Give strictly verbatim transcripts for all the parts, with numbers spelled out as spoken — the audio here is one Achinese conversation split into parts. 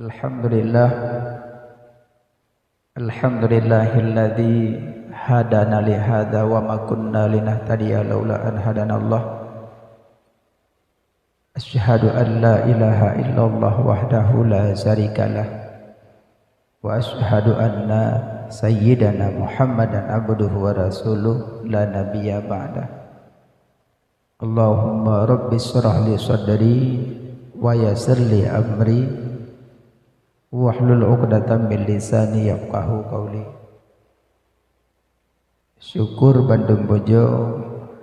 Alhamdulillah. Alhamdulillahilladzi hadana li hadza wa ma kunna linahtadiya laula an hadanallah. Asyhadu an la ilaha illallah wahdahu la syarikalah. Wa asyhadu anna sayyidana Muhammadan abduhu wa rasuluh la nabiyya ba'dah. Allahumma rabbi syrah li sadri wa yassir li amri wahlul 'uqdatam min lisani yafqahu qauli. Syukur bandum bujoe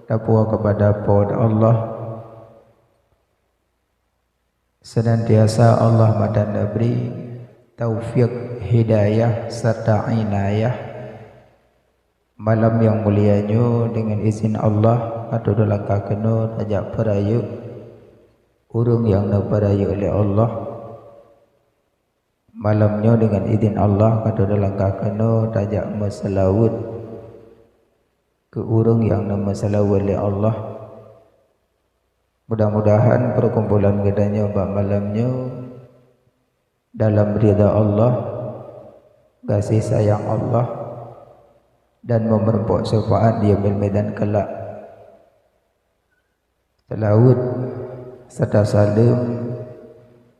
tapuwoe keupada Po teu Allah. Senantiasa Allah meudan neubri taufik, hidayah, serta inayah. Malam nyang mulia nyoe, deungon izin Allah, ka tudoe langkah keunoe tajak peurayeuk ureuëng nyang neupeurayeuk lé Allah. Malam nyoe, deungon izin Allah, ka tudoe langkah keunoe tajak meuseulaweuet keu ureuëng nyang neumeuseulaweuet lé Allah. Mudah-mudahan peukumpulan geutanyoe bak malam nyoe dalam ridha Allah, gaséh sayang Allah, dan meureumpok syafaat di Yaumil Mizan kelak. Seulaweuet serta saleuem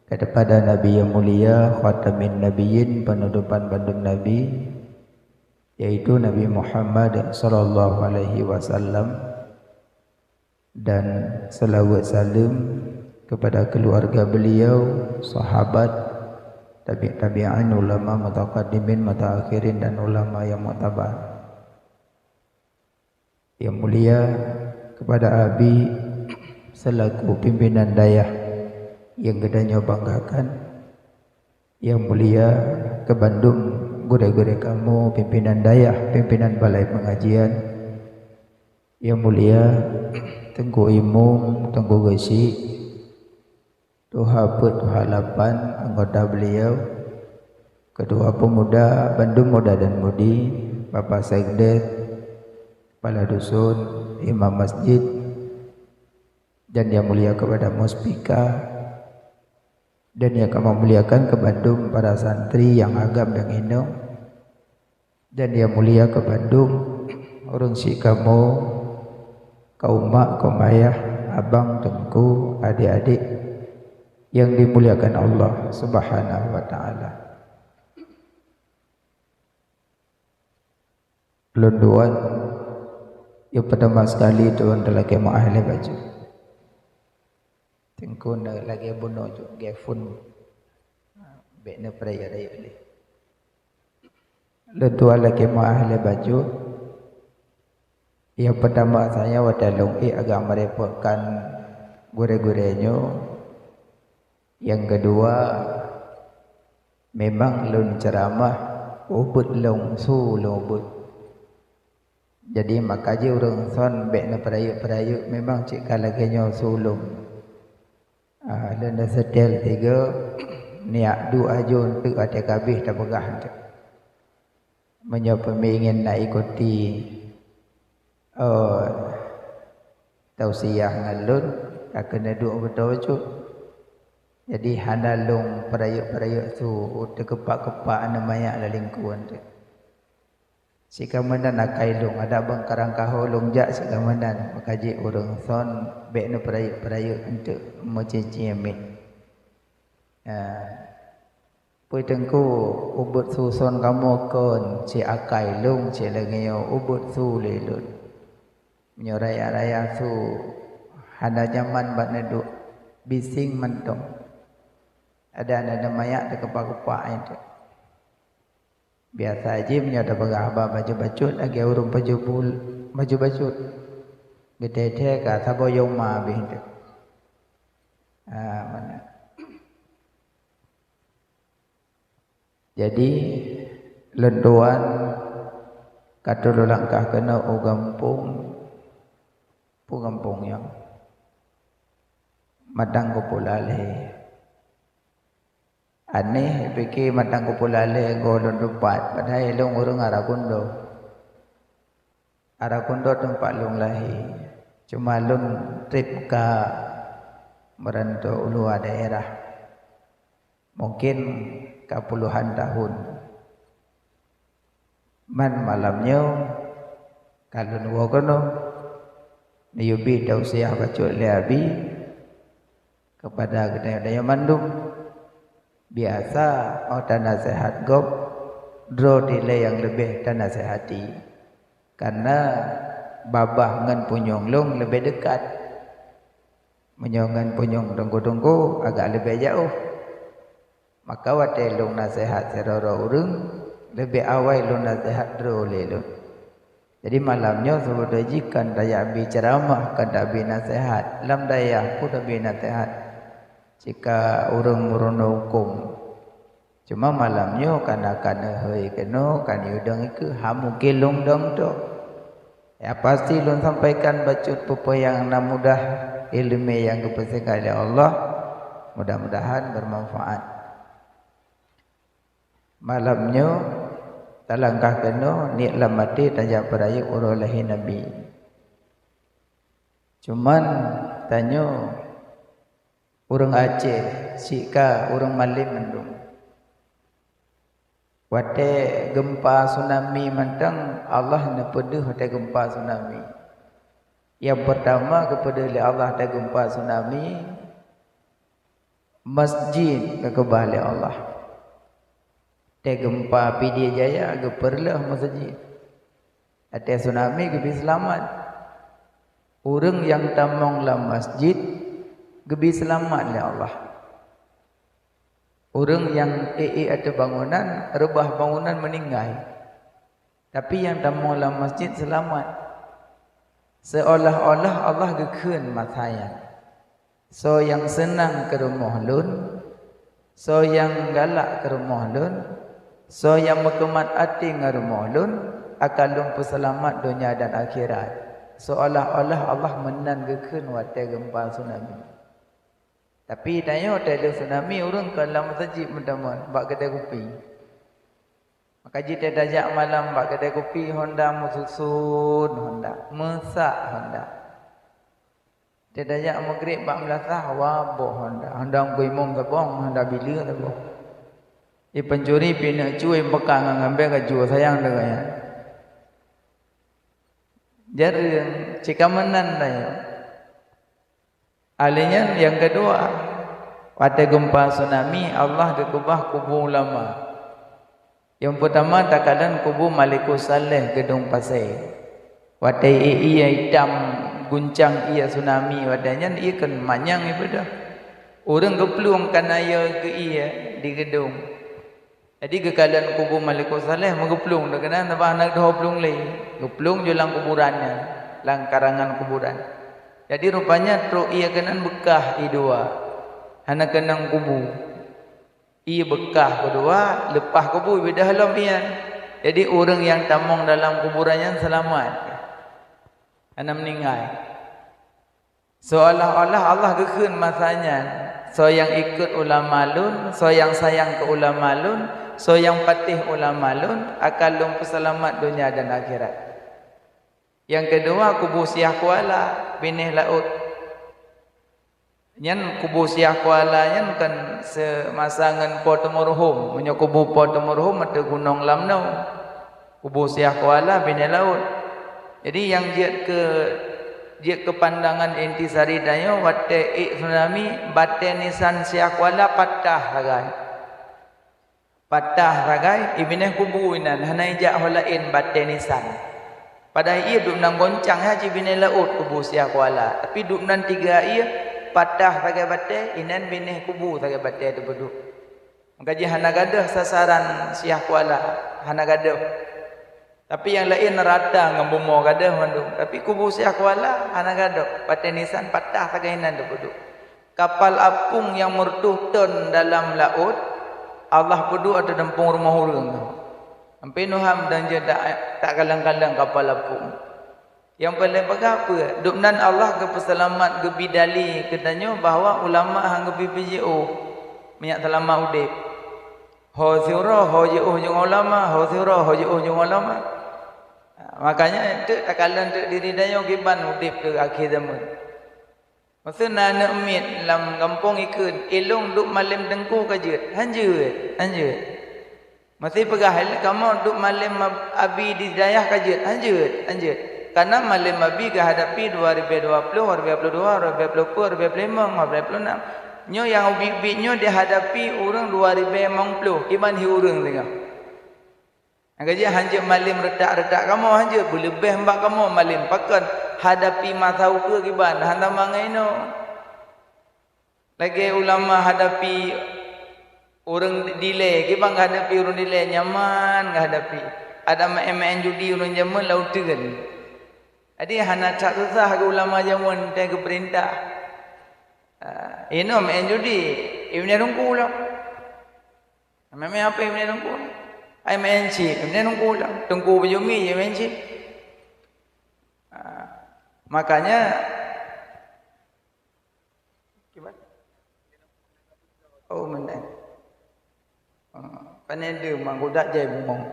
keupada Nabi nyang mulia, khatamin nabiyyin, peunutôpan bandum nabi, yaitu Nabi Muhammad sallallahu alaihi wasallam, dan seulaweuet saleuem keupada keuluwarga beliau, sahabat, tabi' tabi'in, ulama mutaqaddimin, mutaakhirin, dan ulama nyang muktabar. Yang mulia keupada Abi seulaku pimpinan dayah nyang geutanyoe banggakan, yang mulia keu bandum gurée-gurée kamoe, pimpinan dayah, pimpinan balai peungajian, yang mulia Teungku Imum, Teungku Geuchik, Tuha Peuet, Tuha Lapan, anggota beliau, Ketua Pemuda, bandum muda dan mudi, Bapak Sekdes, Kepala Dusun, Imam Masjid, dan yang mulia kepada Muspika, dan yang kami muliakan keu bandum para santri nyang agam nyang inong, dan yang mulia keu bandum ureuëng syiek kamoe, kaum mak, kaum ayah, abang, teungku, adik-adik yang dimuliakan Allah Subhanahu wa Taala. Lôn tuan, nyang peutama sekali tuan talakée meu'ah lé bacut. Teungku na lagée bunoe cok gée phon, bék na peurayeuk-rayeuk lé. Lôn tuan lakée meu'ah lé bacut. Nyang peutama, saya watée lôn ék agak meurepotkan gurée-gurée nyoe. Nyang keudua, memang lôn ceuramah ubeuet lôn su lôn ubeuet. Jadi maka jih ureuëng son bék na peurayeuk-peurayeuk, memang cit ka lagée nyoe su lôn. Ah, lôn na seutée tiga, niyak duek ajo eunteuk até kabéh tapeugah eunteuk. Meunyoe peumingin na ikuti, oh, tausiah ngon lôn, ka keuneuk duek beutôi bacut. Jadi hana lôn peurayeuk-peurayeuk su, teukeupak-keupak aneuk manyak lam lingkuan teuh. Sikameunan akai lôn, adak bang karang kaho lôn jak sikameunan, maka jih ureuëng son bék na peurayeuk-peurayeuk eunteuk meucincin miet. Ah, peue teungku, ubeuet su son kamoe kon, cit akai lôn, cit lagée nyoe ubeuet su lé lôn. Meunyoe raya-raya su hana jaman bak neuduek, bising mantong. Adak aneuk manyak teukeupak-keupak eunteuk. Biasa jih meunyoe tapeugah haba bacut-bacut lagée ureuëng pajoh bul-, bacut-bacut. Geuthée-thée ka saboh yoma habéh teuh. Ah, meunan. Jadi, lôn tuan ka tuloe langkah keunoe u gampông, peue gampông nyan? Madang Kupu Lalée. Aneh, pike Madang Kupu Lalée goe lôn teumpat, padahai lôn ureuëng Ara Kundo. Ara Kundo teumpat lôn lahé, cuma lôn trép ka meuranto u luwa daerah. Mungkin ka puluhan tahun. Man malam nyoe ka lôn woe keunoe, neuyue bi tausiah bacut lé Abi keupada geutanyoe mandum. Biasa óh tanaseuhat gob, droe dilée nyang leubeh tanaseuhati. Kareuna babah ngon punyueng lôn leubeh deukat. Meunyoe ngon punyueng teungku-teungku agak leubeh jaoh. Maka watée lôn naseuhat sidroe-droe ureuëng, leubeh awai lôn naseuhat droe lé lôn. Jadi malam nyoe seubeutôi jih kon tajak bi ceuramah, kon tabi naseuhat. Lam dayah peue tabi naseuhat? Cit ka ureuëng meurunoe huköm. Cuma malam nyoe kana ka neuhôi keunoe, ka neuyue dong ikeue, ha mungken lôn dong tok. Ya pasti lôn sampaikan bacut peue-peue nyang na mudah, iéleumé nyang geupeusingat lé Allah. Mudah-mudahan bermanfaat. Malam nyoe talangkah keunoe niet lam até tajak peurayeuk uroe lahé Nabi. Cuman tanyoe ureuëng Aceh, sika ureuëng malém mandum. Watée geumpa tsunami mantong, Allah neupeudeuh watée geumpa tsunami. Nyang peurtama geupeudeuh lé Allah watée geumpa tsunami, masjid geukeubah lé Allah. Watée geumpa Pidie Jaya geupeureuloh masjid. Watée tsunami geubi seulamat. Ureuëng nyang tamong lam masjid geubi seulamat lé Allah. Ureuëng nyang ék-ék ateueh bangunan, reubah bangunan meuninggai. Tapi nyang tamong lam masjid seulamat. Seolah-olah Allah geukheun masa nyan, "Soe nyang seunang keu rumoh lôn, soe nyang galak keu rumoh lôn, soe nyang meukeumad até ngon rumoh lôn, akan lôn peuseulamat donya dan akhirat." Seolah-olah Allah meunan geukheun watée geumpa tsunami. Tapi tanyoe watée lheueh tsunami ureuëng kon lam meuseujid meuteumon bak keudée kupi. Maka jih tajak malam bak keudée kupi, honda meususon honda, meusak honda. Tajak meugreb bak meulasah, wa boh honda. Honda geuimum saboh, honda bileue saboh. Di pencuri pineuk cui beukah ngon ngambée ka jua sayang deungon nyan. Jareueng cit ka meunan tanyoe. Alheuh nyan nyang keudua, watée geumpa tsunami, Allah geukeubah kubu ulama. Nyang peurtama takalon kubu Malikus Saleh Geudong Pasé. Watée ié-ié itam guncang ié tsunami, watée nyan ié kon manyang ié beudôh. Ureuëng geuplueng kana ié geu ié di geudong. Jadi geukalon kubu Malikus Saleh meugeuplueng, deuh keunan sabab hana deuh plueng lé. Geuplueng ju lam kuburan nyan, lam karangan kuburan. Jadi rupanya trok ié keunan beukah ié dua. Hana keunong kubu. Ié beukah keudua, leupah kubu, ié beudôh lom ié. Jadi ureuëng nyang tamong dalam kuburan nyan seulamat. Hana meuninggai. Seolah-olah Allah geukheun masa nyan, "Soe nyang ikot ulama lôn, soe nyang sayang keu ulama lôn, soe nyang patéh ulama lôn, akan lôn peuseulamat donya dan akhirat." Nyang keudua, kubu Syiah Kuala, binéh laôt. Nyan kubu Syiah Kuala nyan kon seumasa ngon Po Teumurhom. Meunyoe kubu Po Teumurhom ateueh Gunong Lamno. Kubu Syiah Kuala binéh laôt. Jadi nyang jeuet keu, jeuet keu pandangan intisari tanyoe, watée ék tsunami, batée nisan Syiah Kuala patah sagai. Patah sagai, ié binéh kubu inan, hana ijak ho laén batée nisan. Padahai ié dum nan goncang, ya, cit binéh laôt kubu Syiah Kuala. Tapi dum nan tiga ié patah sagai batée, inan binéh kubu sagai batée teupeuduek. Maka jih hana gadôh sasaran Syiah Kuala, hana gadôh. Tapi nyang laén rata ngon bumoe gadôh mandum. Tapi kubu Syiah Kuala hana gadôh, batée nisan patah sagai inan teupeuduek. Kapal apung nyang meureutoh ton dalam laôt, Allah peuduek ateueh dampông rumoh ureuëng. Sampoe neuham dan jeuet tak, tak kalon-kalon kapal apung. Nyang paleng peugah peue? Dum nan Allah geupeuseulamat, geubi dali keu tanyoe bahwa ulama han geubi peujiôh meunyo seulama udeb. Ho siuroe, ho jiôh jeuet ngon ulama, ho siuroe, ho jiôh jeuet ngon ulama. Makanya, teuk takalon teuk diri tanyoe kiban udeb keu akhé zaman. Masa na aneuk miet lam gampông ikheun, "Ilong duek malem teungku ka jeuet." "Han jeuet, han jeuet." Masa peugah, "Kamoe duek malem ab-, abi di dayah ka jeuet." "Han jeuet, han jeuet." Karena malem abi geuhadapi dua ribèe dua ploh, dua ribèe dua ploh dua, dua ribèe dua ploh peuet, dua ribèe dua ploh limong, dua ribèe dua ploh nam. Nyoe nyang ubit-ubit nyoe dihadapi ureueng dua ribèe limong ploh, kiban hi ureueng singoh. Nyang ka jeuet han jeuet malem reutak-reutak kamoe, han jeuet beuleubeh bak kamoe malem. Pakon? Hadapi masa ukeue kiban, han sama ngon inoe. Lagèe ulama hadapi ureueng dilèe, kiban geuhadapi ureueng dilèe, nyaman geuhadapi. Adak maén-maén judi ureueng jameun lam uteuen. Jadi hana that susah keu ulama jameun, watèe geupeurintah. Ah, inoe maén judi, ié binéh teungku lom. Memang apa yang teungku? Ai main chip, yang teungku lah. Teungku bajumi je main chip. Ha, makanya, oh, mending. Ha, kan ada mak budak jai bungong.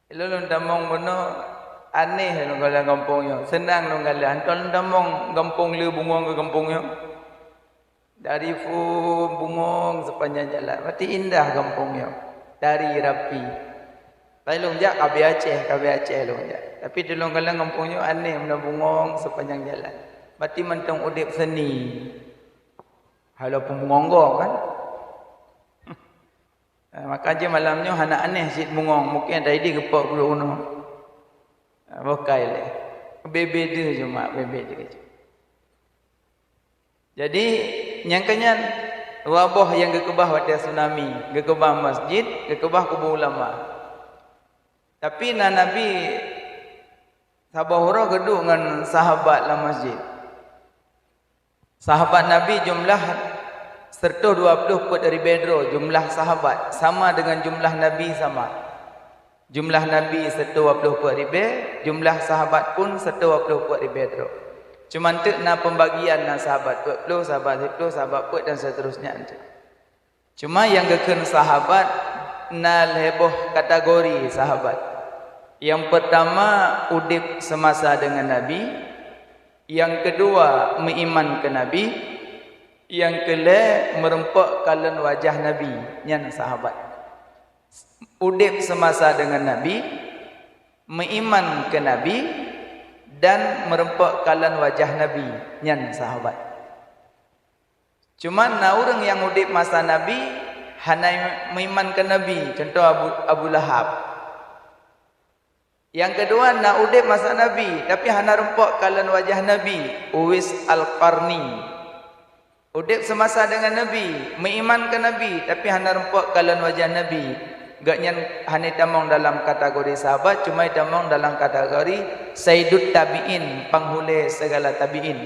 Lôn tamong bunoe aneh lôn kalon gampông nyoe. Seunang lôn kalon. Hantom lôn tamong gampông le bungong keu gampông nyoe. Dari phôn bungong sepanjang jalan. Berarti indah gampông nyoe. Dari rapi. Tapi lôn jak ka bèe Aceh, ka bèe Aceh lôn jak. Tapi di lôn kalon gampông nyoe aneh, meunan bungong sepanjang jalan. Berarti mantong udép seni. Walaupun bungong gob kan. Eh, maka jih malam nyoe hana aneh cit bungong, mungkin tadi geupok geuloh unoe. Eh, boh kai lé. Bebe deuh cuma, bebe deuh cit. Jadi, nyang keunyan, dua boh nyang geukeubah watèe tsunami, geukeubah masjid, geukeubah kubu ulama. Tapi na Nabi saboh uroe geuduek ngon sahabat lam masjid. Sahabat Nabi jumlah seratus dua puluh peuet ribèe droe jumlah sahabat, sama dengan jumlah Nabi sama. Jumlah Nabi seratus dua puluh peuet ribèe, jumlah sahabat pun seratus dua puluh peuet ribèe droe. Cuma teuk na pembagian, na sahabat peuet ploh, sahabat siplôh, sahabat peuet dan seterusnya. Cuma nyang geukheun sahabat na lhèe boh kategori sahabat. Nyang peurtama udép seumasa deungon Nabi, nyang keudua meuiman keu Nabi, nyang keulhèe meureumpok kalon wajah Nabi, nyan sahabat. Udép seumasa deungon Nabi, meuiman keu Nabi, dan meureumpok kalon wajah Nabi, nyan sahabat. Cuma na ureueng nyang udép masa Nabi hana meuiman keu Nabi, cuntoh Abu, Abu Lahab. Nyang keudua na udép masa Nabi tapi hana reumpok kalon wajah Nabi, Uwais Al-Qarni. Udép seumasa deungon Nabi, meuiman keu Nabi tapi hana reumpok kalon wajah Nabi. Gobnyan hana tamong dalam kategori sahabat, cuma tamong dalam kategori Sayyidut Tabi'in, panghulèe sigala tabi'in.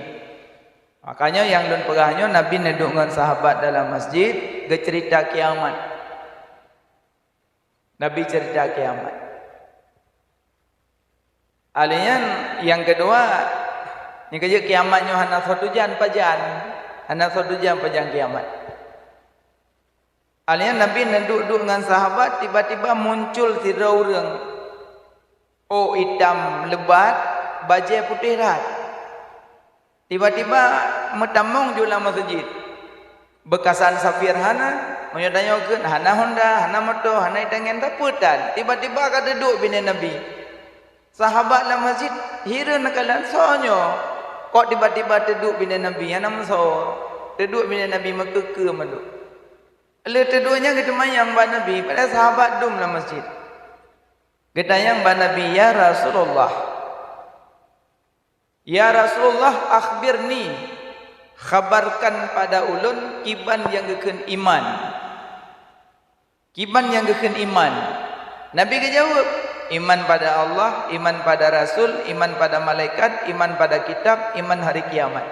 Makanya nyang lôn peugah nyoe, Nabi neuduek ngon sahabat dalam masjid, geuceurita kiamat. Nabi ceurita kiamat. Alèh nyan, nyang keudua, nyang keujeuet kiamat nyoe hana soe tujan pajan, hana soe tujan pajan kiamat. Alèh nyan Nabi neuduek-duek ngon sahabat, tiba-tiba muncul sidroe ureueng. Oh itam leubat, bajèe putéh that. Tiba-tiba meutamong ju lam masjid. Beukasan safir hana, meunyoe tanyoe kheun hana honda, hana moto, hana itangen, tapi tan. Tiba-tiba ka teuduek binéh Nabi. Sahabat lam masjid hireuen neukalon, "Soe nyoe? Kok tiba-tiba teuduek binéh Nabi, hana meusoe?" Teuduek binéh Nabi meukeue-keue mandum. Lheueh teuduek nyan geuteumanyong bak Nabi, padahai sahabat dum lam masjid. Geutanyong bak Nabi, "Ya Rasulullah, ya Rasulullah, akhbirni, khabarkan pada ulôn kiban nyang geukheun iman." Kiban nyang geukheun iman. Nabi geujaweueb, "Iman pada Allah, iman pada Rasul, iman pada malaikat, iman pada kitab, iman hari kiamat,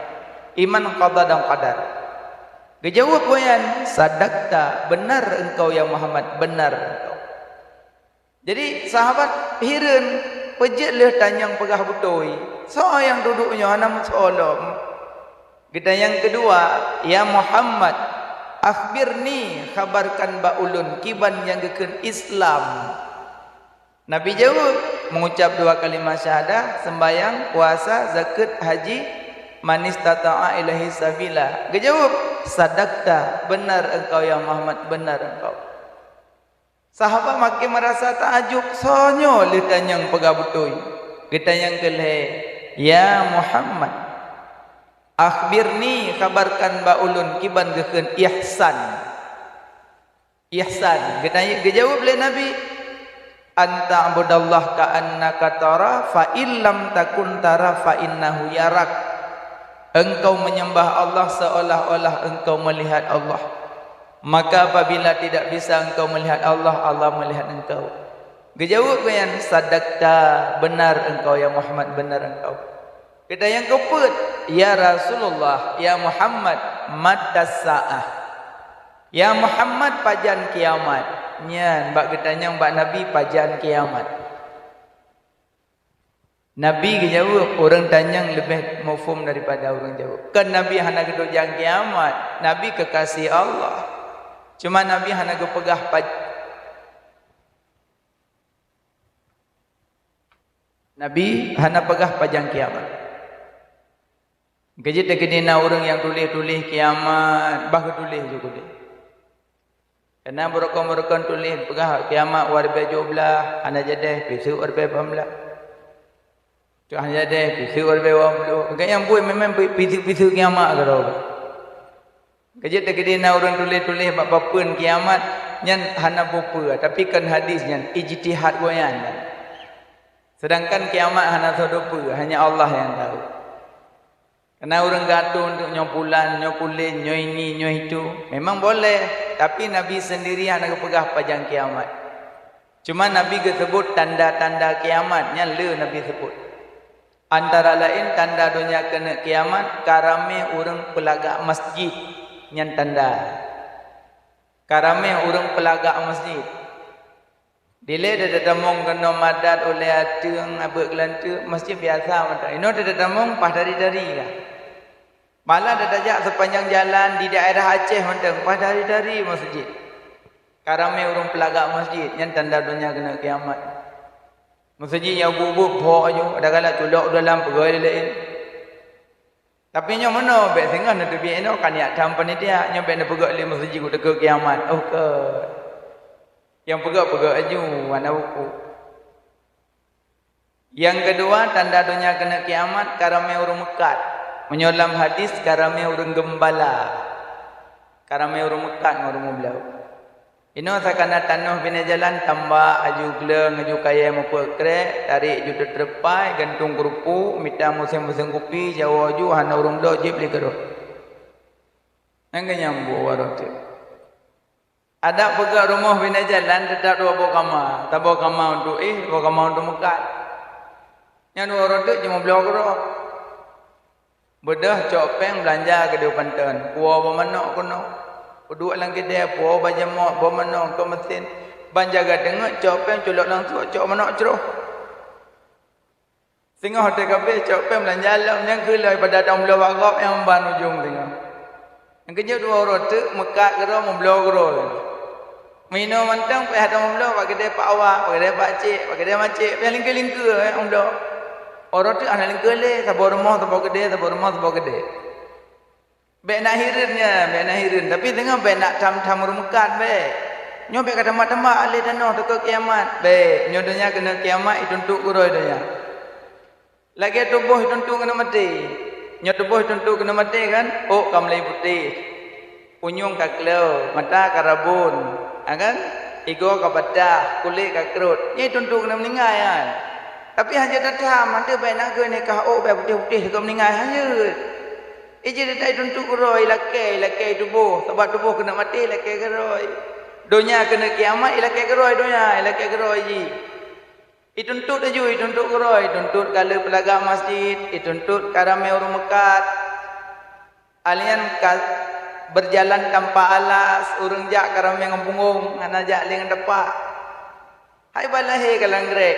iman qada dan qadar." Geujaweueb gobnyan, "Sadaqta, benar engkau ya Muhammad, benar engkau." Jadi sahabat hireuen, peue jeuet lheueh tanyong peugah beutôi, "Soe nyang duduek nyoe hana meusoe lom?" Geutanyong keudua, "Ya Muhammad, akhbirni, khabarkan bak ulôn kiban nyang geukheun Islam." Nabi jaweueb, mengucap dua kalimat syahadah, sembahyang, puasa, zakeuet, haji, "Man istata'a ilaihi sabila." Geujaweueb, "Sadaqta, benar engkau ya Muhammad, benar engkau." Sahabat makin merasa takjub, "Soe nyoe lheueh tanyong peugah beutôi?" Geutanyong keu lhèe, "Ya Muhammad, akhbirni, khabarkan bak ulôn kiban geukheun ihsan." Ihsan, geutanyong, geujaweueb lé Nabi, "An ta'budallaha ka'annaka tara, fa in lam takun tara, fa innahu yarak." Engkau menyembah Allah seolah-olah engkau melihat Allah. Maka apabila tidak bisa engkau melihat Allah, Allah melihat engkau. Geujaweueb geuh nyan, "Sadaqta, benar engkau ya Muhammad, benar engkau." Geutanyong keupeuet, "Ya Rasulullah, ya Muhammad, matas sa'ah?" "Ya Muhammad, pajan kiamat?" Nyan bak geutanyong bak Nabi, "Pajan kiamat?" Nabi geujaweueb, ureuëng tanyong leubeh muphom daripada ureuëng jaweueb. Kan Nabi hana geuduek jan kiamat, Nabi kekasih Allah. Cuma Nabi hana geupeugah paj-, Nabi hana peugah pajan kiamat. Keujeuet teukeudi na ureuëng nyang tuléh-tuléh kiamat, bah geutuléh ju keudeh. Keunan beurukon-beurukon tuléh peugah kiamat dua ribèe tujoh blaih, hana jadeh, piseuk dua ribèe lapan blaih. Cok hana jadeh, piseuk dua ribèe dua puluh. Gobnyan buet memang pi-, piseuk-piseuk kiamat keudroe. Keujeuet teukeudi na ureuëng tuléh-tuléh bak papeuen kiamat, nyan hana peue-peue, tapi kon hadis nyan, ijtihad gobnyan. Sedangkan kiamat hana soe teupeue, hanya Allah nyang tahu. Keunan ureuëng geuatô untuk nyoe pulan, nyoe pulen, nyoe ini, nyoe itu, memang boleh, tapi Nabi sendiri hana geupeugah pajan kiamat. Cuma Nabi geuseubut tanda-tanda kiamat, nyan le Nabi seubut. Antara laén tanda donya keuneuk kiamat, ka ramé ureuëng peulagak masjid, nyan tanda. Ka ramé ureuëng peulagak masjid. Dilèe teutamong keunoe madat ulèe ateueng abeuet geulanteuk, masjid biasa mantong. Inoe teutamong paih tari-tari ka. Malah tatajak sepanjang jalan di daerah Aceh mantong, paih tari-tari masjid. Ka ramé ureuëng peulagak masjid, nyan tanda donya keuneuk kiamat. Masjid nyang ubit-ubit phok aju, ada galak culok dalam pegawai laén. Tapi nyoe meunoe, bèk singoh neuteubiet inoe ka niat tham panitia, nyoe bèk neupeugah lé masjid ku teuka kiamat. Oh, keu. Nyang peugah-peugah aju, hana buku. Nyang keudua, tanda donya keuneuk kiamat, ka ramé ureuëng meukat. Meunyoe lam hadis, ka ramé ureuëng geumbala. Ka ramé ureuëng meukat ngon ureuëng meubloe. Inoe sakana tanoh binéh jalan tambak, aju gleueng, aju kayèe meupeuet krek, tarek ju teutreuk pai, gantung keurupu, mita musém-musém kupi, jawoe aju, hana ureuëng bloe, jieb lé keudroe. Nyang keu nyang buet waroe teuk. Adak peugah rumoh binéh jalan teutap dua boh kama, saboh kama untuk éh, saboh kama untuk meukat. Nyang dua uroe teuk cuma bloe keudroe. Beudôh cok péng beulanja keudéh u Panton, puwoe boh manok keunoe. Peuduek lam keudè, puwoe bajèe mot, boh manok keu meusen. Ban jaga teungeut, cok péng culok lam suet, cok manok croh. Singoh teuh ka abéh cok péng beulanja lom, nyang keu lhèe pada tong bloe bak gob nyang ban ujong singoh. Nyang keujeuet dua uroe teuk meukat keudroe, meubloe keudroe. Meuinoe mantong payah tong bloe bak keudè Pak Awak, bak keudè Pak Cek, bak keudè Mak Cek, payah lingkeue-lingkeue, eh, meubloe. Uroe teuk hana lingkeue lé, saboh rumoh, saboh keudè, saboh rumoh, saboh keudè. Bèk na hireuen nyan, bèk na hireuen. Tapi singoh bèk na tham-tham ureuëng meukat, bèk. Nyoe bèk ka tambah-tambah ahli tanoh teuka kiamat. Bèk, nyoe donya keuneuk kiamat, ituntuk keudroe donya. Lagèe tuboh ituntuk keuneuk maté. Nyoe tuboh ituntuk keuneuk maté kan, ôk ka mulai putéh. Punyueng ka kleu, mata ka rabôn, ha kan? Igoe ka patah, kulét ka krot. Nyoe ituntuk keuneuk meuninggai nyan. Tapi hanjeuet that-that, mantong bèk na keuneuk kah ôk bèk putéh-putéh teuka meuninggai, hanjeuet. Ijih teutai tuntuk keudroe, ilakèe, ilakèe tuboh, sabab tuboh keuneuk maté, ilakèe keudroe. Donya keuneuk kiamat, ilakèe keudroe donya, ilakèe keudroe jih. Ituntuk laju, ituntuk keudroe, ituntuk ka le peulagak masjid, ituntuk ka ramè ureueng meukat. Alian ka berjalan tanpa alas, ureueng jak ka ramè ngon punggong, hana jak lé ngon tapak. Hai bah lahé ka lam grek.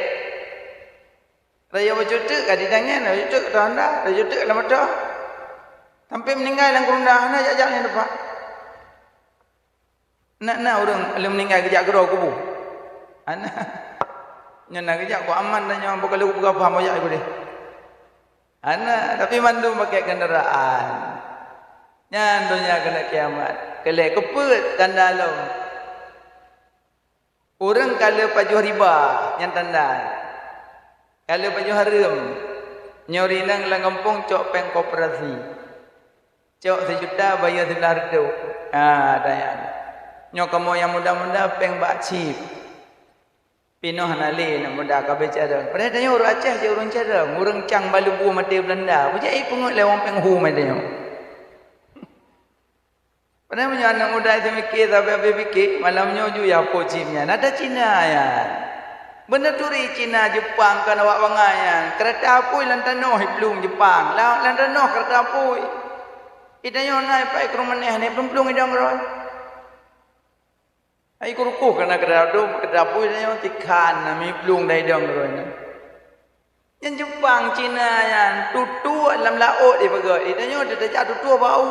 Rayeuk bacut teuk ka ditangian, rayeuk teuk ka honda, rayeuk teuk lam moto. Sampai meuninggai lam keuronda, hana jak-jak nyang teumpat. Na, na ureueng lheueh meuninggai geujak keudroe kubu? Hana. Nyan na geujak ku aman tanyoe, bukon lé peugah paham, jak ikut deh. Hana, tapi mandum pakai kendaraan. Nyan donya keuneuk kiamat. Keu lhèe keupeue tanda lom. Ureueng ka le pajoh riba, nyan tanda. Ka le pajoh hareuem. Nyoe rinang lam gampông cok péng koperasi. Cok sijuta bayeue siblah reutôh. Ha, tanya. Nyoe kamoe nyang muda-muda péng bak chip. Pinoh hana lé aneuk muda ka beucarông. Padahai tanyoe ureueng Aceh jeuet ureueng carông, ureueng cang bak leubue maté Beulanda. Peue jak ipeungeut lé wong péng hu maté nyoe. Padahai meunyoe aneuk muda seumiké sabe-sabe pike, malam nyoe ju ya po chip nyan. Ada Cina nyan. Beuneuh turi Cina, Jeupang kon awak bangai nyan. Keurata apui lam tanoh iplueng Jeupang. Lam, lam tanoh keurata apui. Itanyoe na ipak i krueng manèh ni plueng-plueng idong rot. Ai kurukoh kana keudadum, keudapui nyoe tikhan na miplueng dai dong droe nyan. Nyan Jeupang, Cina nyan, tutoe lam laôt ipeugöt. Itanyoe teutajak tutoe bau.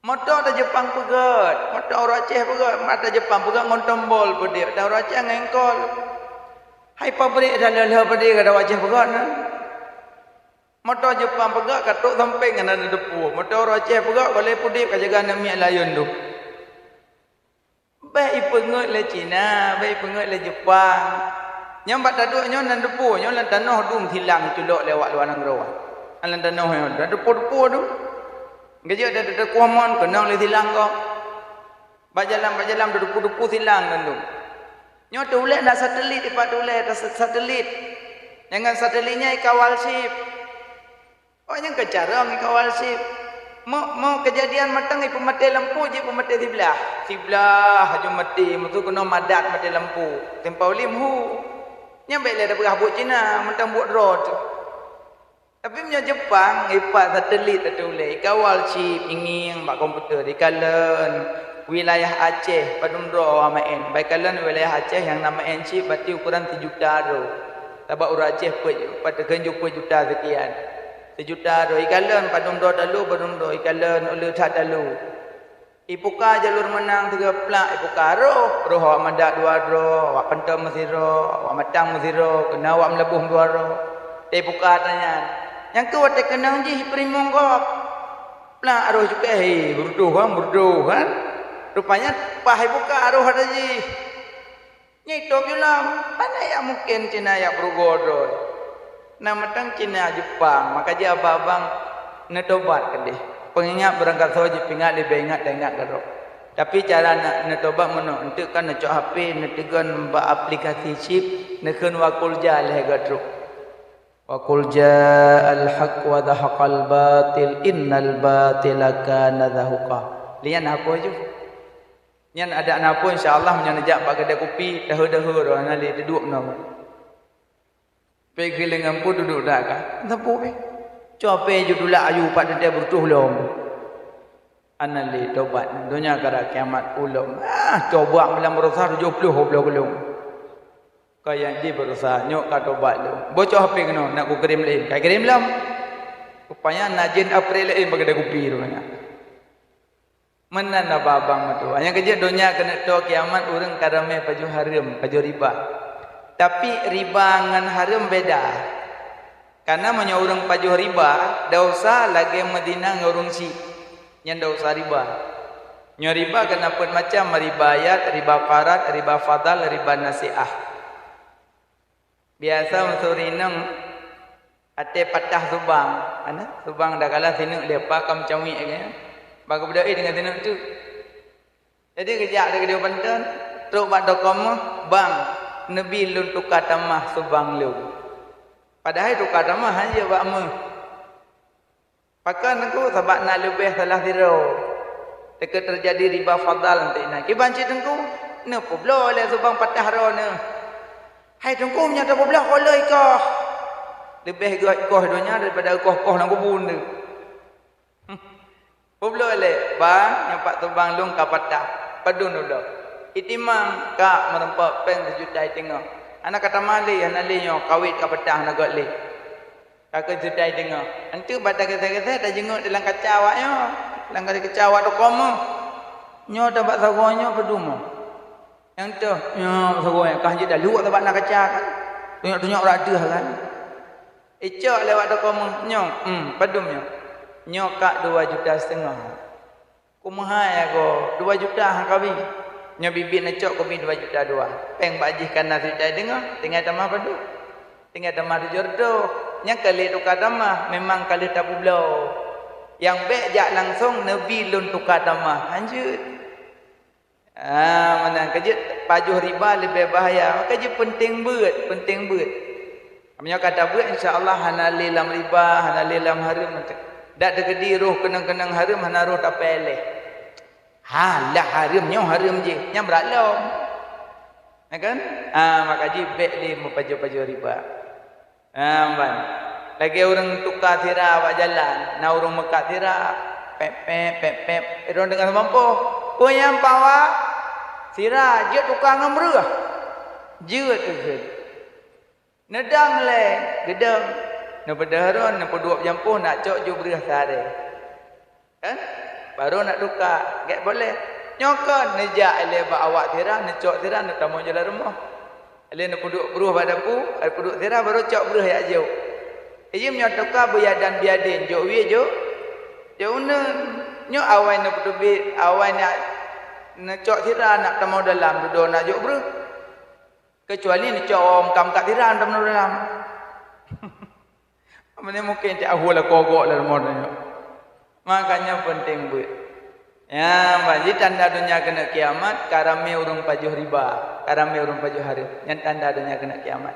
Moto ta Jeupang peugöt, moto ureueng Aceh peugöt, mata Jeupang peugöt ngon tombol peudeh, ta ureueng Aceh ngon engkol. Hai pabrik dah lheuh-lheuh peudeh ka ta ureueng Aceh peugöt na. Moto Jeupang peugöt ka trok sampéng ngon aneuk teupue. Moto ureueng Aceh peugöt ka lheuh pudip ka jaga aneuk miet layeuen tu. Bèk ipeungeut lé Cina, bèk ipeungeut lé Jeupang. Nyang bak taduek nyoe nan teupue, nyoe lam tanoh dum silang culok lé awak luwa nanggroe. Lam tanoh nyoe, lam teupue-teupue tu. Geujak dari teukuah mon, keunong lé silang gob. Bak jalan, bak jalan, teupue-teupue silang nan dum. Nyoe teuulèe na satelit, ipat teuulèe, ta-, satelit. Dengan satelit nyan ikawal chip. Oh, nyan keu carông ikawal chip. Mo, mo keujadian mantong ipeumaté lampu, jipeumaté siblah. Siblah aju maté, meusu keunoe madat maté lampu. Simpang Ulim hu. Nyan bèk lé tapeugah buet Cina, mantong buet droe tu. Tapi meunyoe Jeupang, ipat satelit ateueh ulèe, ikawal chip, ingieng bak komputer, ikalon wilayah Aceh, padum droe awak maén. Bak ikalon wilayah Aceh nyang na maén chip, berarti ukuran sijuta droe. Sabab ureueng Aceh peuet, pat kheun ju peuet juta sekian. Sijuta droe, ikalon padum droe talu, padum droe, ikalon uleue that talu. Ipuka jalur meunang sigoe plak, ipuka roh, roh awak madat dua droe, awak peuntom meusidroe, awak matang meusidroe, keunan awak meulaboh dua droe. Ipuka tanyan. Nyang keu watèe keunong jih ipeurimong gob. Plak roh cukéh, he, beureudoh kan, beureudoh kan. Rupanya paih ipuka roh ata jih. Nyan itôb ju lom, pane jak mungken Cina jak peurugoe droe. Na mantong Cina Jeupang, maka jih abang-abang neutobat keudeh. Peungingat beurangkasoe jipeuingat leubeh ingat taingat keudroe. Tapi cara na-, neutobat meunoe, eunteuk ka neucok H P, neuteugon bak aplikasi chip, neukheun wa qul jaa lhèe goe trok. Wa qul jaal haq wa zahaqal batil, innal batila kana zahuqa. Lian hapus ju. Nyan adak na pun, insya Allah, meunyoe neujak bak keudè kupi, daheu-daheu droe hana lé teuduek meunoe. Pih geulengan pun duduek dak ka. Sapeue pih? Cok pih ju tulak aju pat teuntèe beureutoh lom. Hana lé tobat. Donya kara kiamat ulom. Ah, coba malam beurasa tujoh ploh gob lom. Ka nyang jih beurasa, nyoe ka tobat lom. Boh cok H P keunoe, nak kukirém laén. Ka kirém lom. Rupanya na jén April laén bak keudè kupi rupanya. Meunan abang-abang meutuah. Nyang keujeuet donya keuneuk toe kiamat ureueng ka ramé pajoh hareuem, pajoh riba. Tapi riba ngon hareuem beda. Kareuna meunyoe ureueng pajoh riba, desya lagèe meuzina ngon ureueng syik. Nyan desya riba. Nyoe riba keunan peuet macam, riba yad, riba qarad, riba fadal, riba nasiah. Biasa meusuri inong até patah subang, ana subang dah kalah sineuk lé apa ka meucawiek lagèe nyan. Bak geubeudôh éh deungon sineuk teuk. Jadi geujak lé keudua banten, trok bak toko meuh, "Bang, neubi lôn tuka tamah subang lôn." Padahai tuka tamah hana jeuet bak meuh. Pakon Teungku? Sabab na leubeh salah sidroe. Teukeu teujadi riba fadal nteuk inan. Kiban cit Teungku, neupeubloe lé subang patah droeneuh. Hai Teungku, meunyoe tapeubloe, koh lheueh ikoh. Leubeh gét ikoh donya daripada ikoh-koh lam kubun teuh. Peubloe lé, "Bang, nyoe pat subang lôn ka patah." "Padum neubloe?" "Itimang, ka meurumpok péng sijuta iteungoh." "Hana ka tamah lé, hana lé nyoe, kawét ka patah, hana göt lé." Ka keu sijuta iteungoh. Eunteuk bak tageuseh-geuseh tajeungeuk di lam kaca awak nyoe, lam kaca awak toko meuh. Nyoe tabak sagoe nyoe padum meuh. Nyang toh, nyoe sagoe kah jeuet dah luwak sabab na kaca kan. Tunyok-tunyok brat deuh kan. Icok lewat toko meuh, nyoe, hmm, padum nyoe. Nyoe kak dua juta setengah. Kumeuhai agoe, dua juta han kabi. Nyoe biet-biet neucok kubi dua juta dua. Péng bak jih kana sijuta deungoe, tinggai tamah padum. Tinggai tamah tujoh reutôh. Nyang ka lheueh tuka tamah, memang ka lheueh tapeubloe. Nyang bék jak langsong neubi lôn tuka tamah. Hanjeuet. Ah, meunan keuh jeuet pajoh riba leubeh bahaya. Maka jeuet peunteng beuet, peunteng beuet. Meunyoe ka tabeuet, insya Allah hana lé lam riba, hana lé lam hareuem. Dak teukeudi roh keunong-keunong hareuem, hana roh tapéléh. Ha, lah hareuem nyoe hareuem jih, nyang brat lom. Ya kan? Ah, maka jih bék lé meupajoh-pajoh riba. Nah, ban. Lagée ureuëng tuka sira bak jalan, na ureuëng meukat sira, pép-pép, pép-pép. Ureuëng deungon seumampôh, "Peue nyang pawa? Sira jeuet tuka ngon breueh." Jeuet keuh. Neudong lé, geudong. Neupeudeuh rhon, neupeuduek jampoh, nak cok ju breueh sare. Kan? Baru nak tuka, gét boleh. Nyoe kon neujak ilée bak awak sira, neucok sira, neutamong jalan rumoh. Ilée neupeuduek breueh bak dapu, neupeuduek sira, baru cok breueh jak jok. Ijim nyoe tuka beuyadan biadin, jok wie jok, jok uneun. Nyoe awai neupeuteubiet, awai nak neucok sira, nak tamong dalam, dudoe nak jok breueh. Keucuali neucok awak meukat-meukat sira, tamong dalam. Meunan mungken cak ahua lakoe gok lam rumoh tanyoe. Makanya peunteng beuet. Ya, bak jih tanda donya keuneuk kiamat, ka ramé ureuëng pajoh riba, ka ramé ureuëng pajoh hareuem. Nyan tanda donya keuneuk kiamat.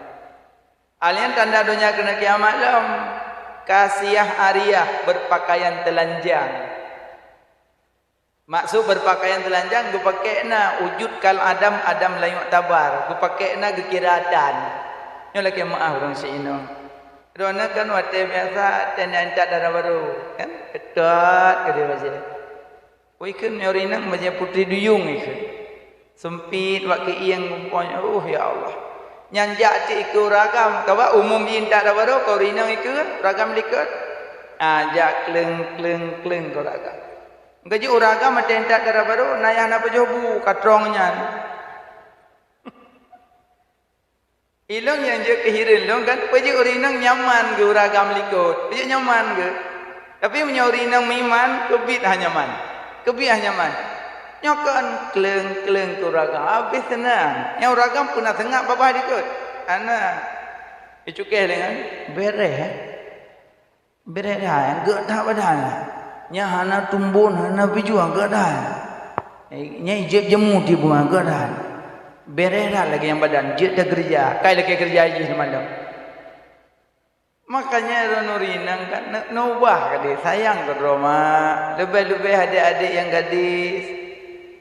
Hal nyang tanda donya keuneuk kiamat lom, kasiah ariah, berpakaian telanjang. Maksud berpakaian telanjang, geupakée na ujud kal adam, adam la yu'tabar, geupakée na geukira tan. Nyoe lakée meuáh ureuëng si inong. Droeneuh kan watée biasa teuintat dara barô, kan? Ketat keudeh bajée. Woi kheun nyoe rinang bajée putri duyueng ikheun. Seumpit bak keuieng gumpôi, uh, ya Allah. Nyan jak cit ikeue ureuëng agam, kaba umum jih intat dara barô, keu rinang ikeue, ureuëng agam likot. Ah, jak kleueng, kleueng, kleueng keu ureuëng agam. Geujak ureuëng agam watée intat dara barô, na nyang hana pajoh bu, ka trong nyan. Ilong nyang jeuet keu hireuen lôn kan, peujeuet ureuëng inong nyaman geuh ureuëng agam likot, peujeuet nyaman geuh. Tapi meunyoe ureuëng inong meuiman, keubiet hana nyaman. Keubiet hana nyaman. Nyoe kon kleueng-kleueng keu ureuëng agam, habéh seunang. Nyang ureuëng agam peue na seungab babah likot. Hana. Icukéh lé nyan, beureh, eh. Beureh that, gét that badan. Nyan hana tumbon, hana pijuang, gét that. Nyan ijép jeumu tiboh, gét that. Beureh that lagée nyang badan, jeuet takeureuja, kai lakée keureuja jih seumalam. Makanya droeneuh ureuëng inong kan, neu-, neubah keudeh, sayang keu droe mak, leubeh-leubeh adék-adék nyang gadis.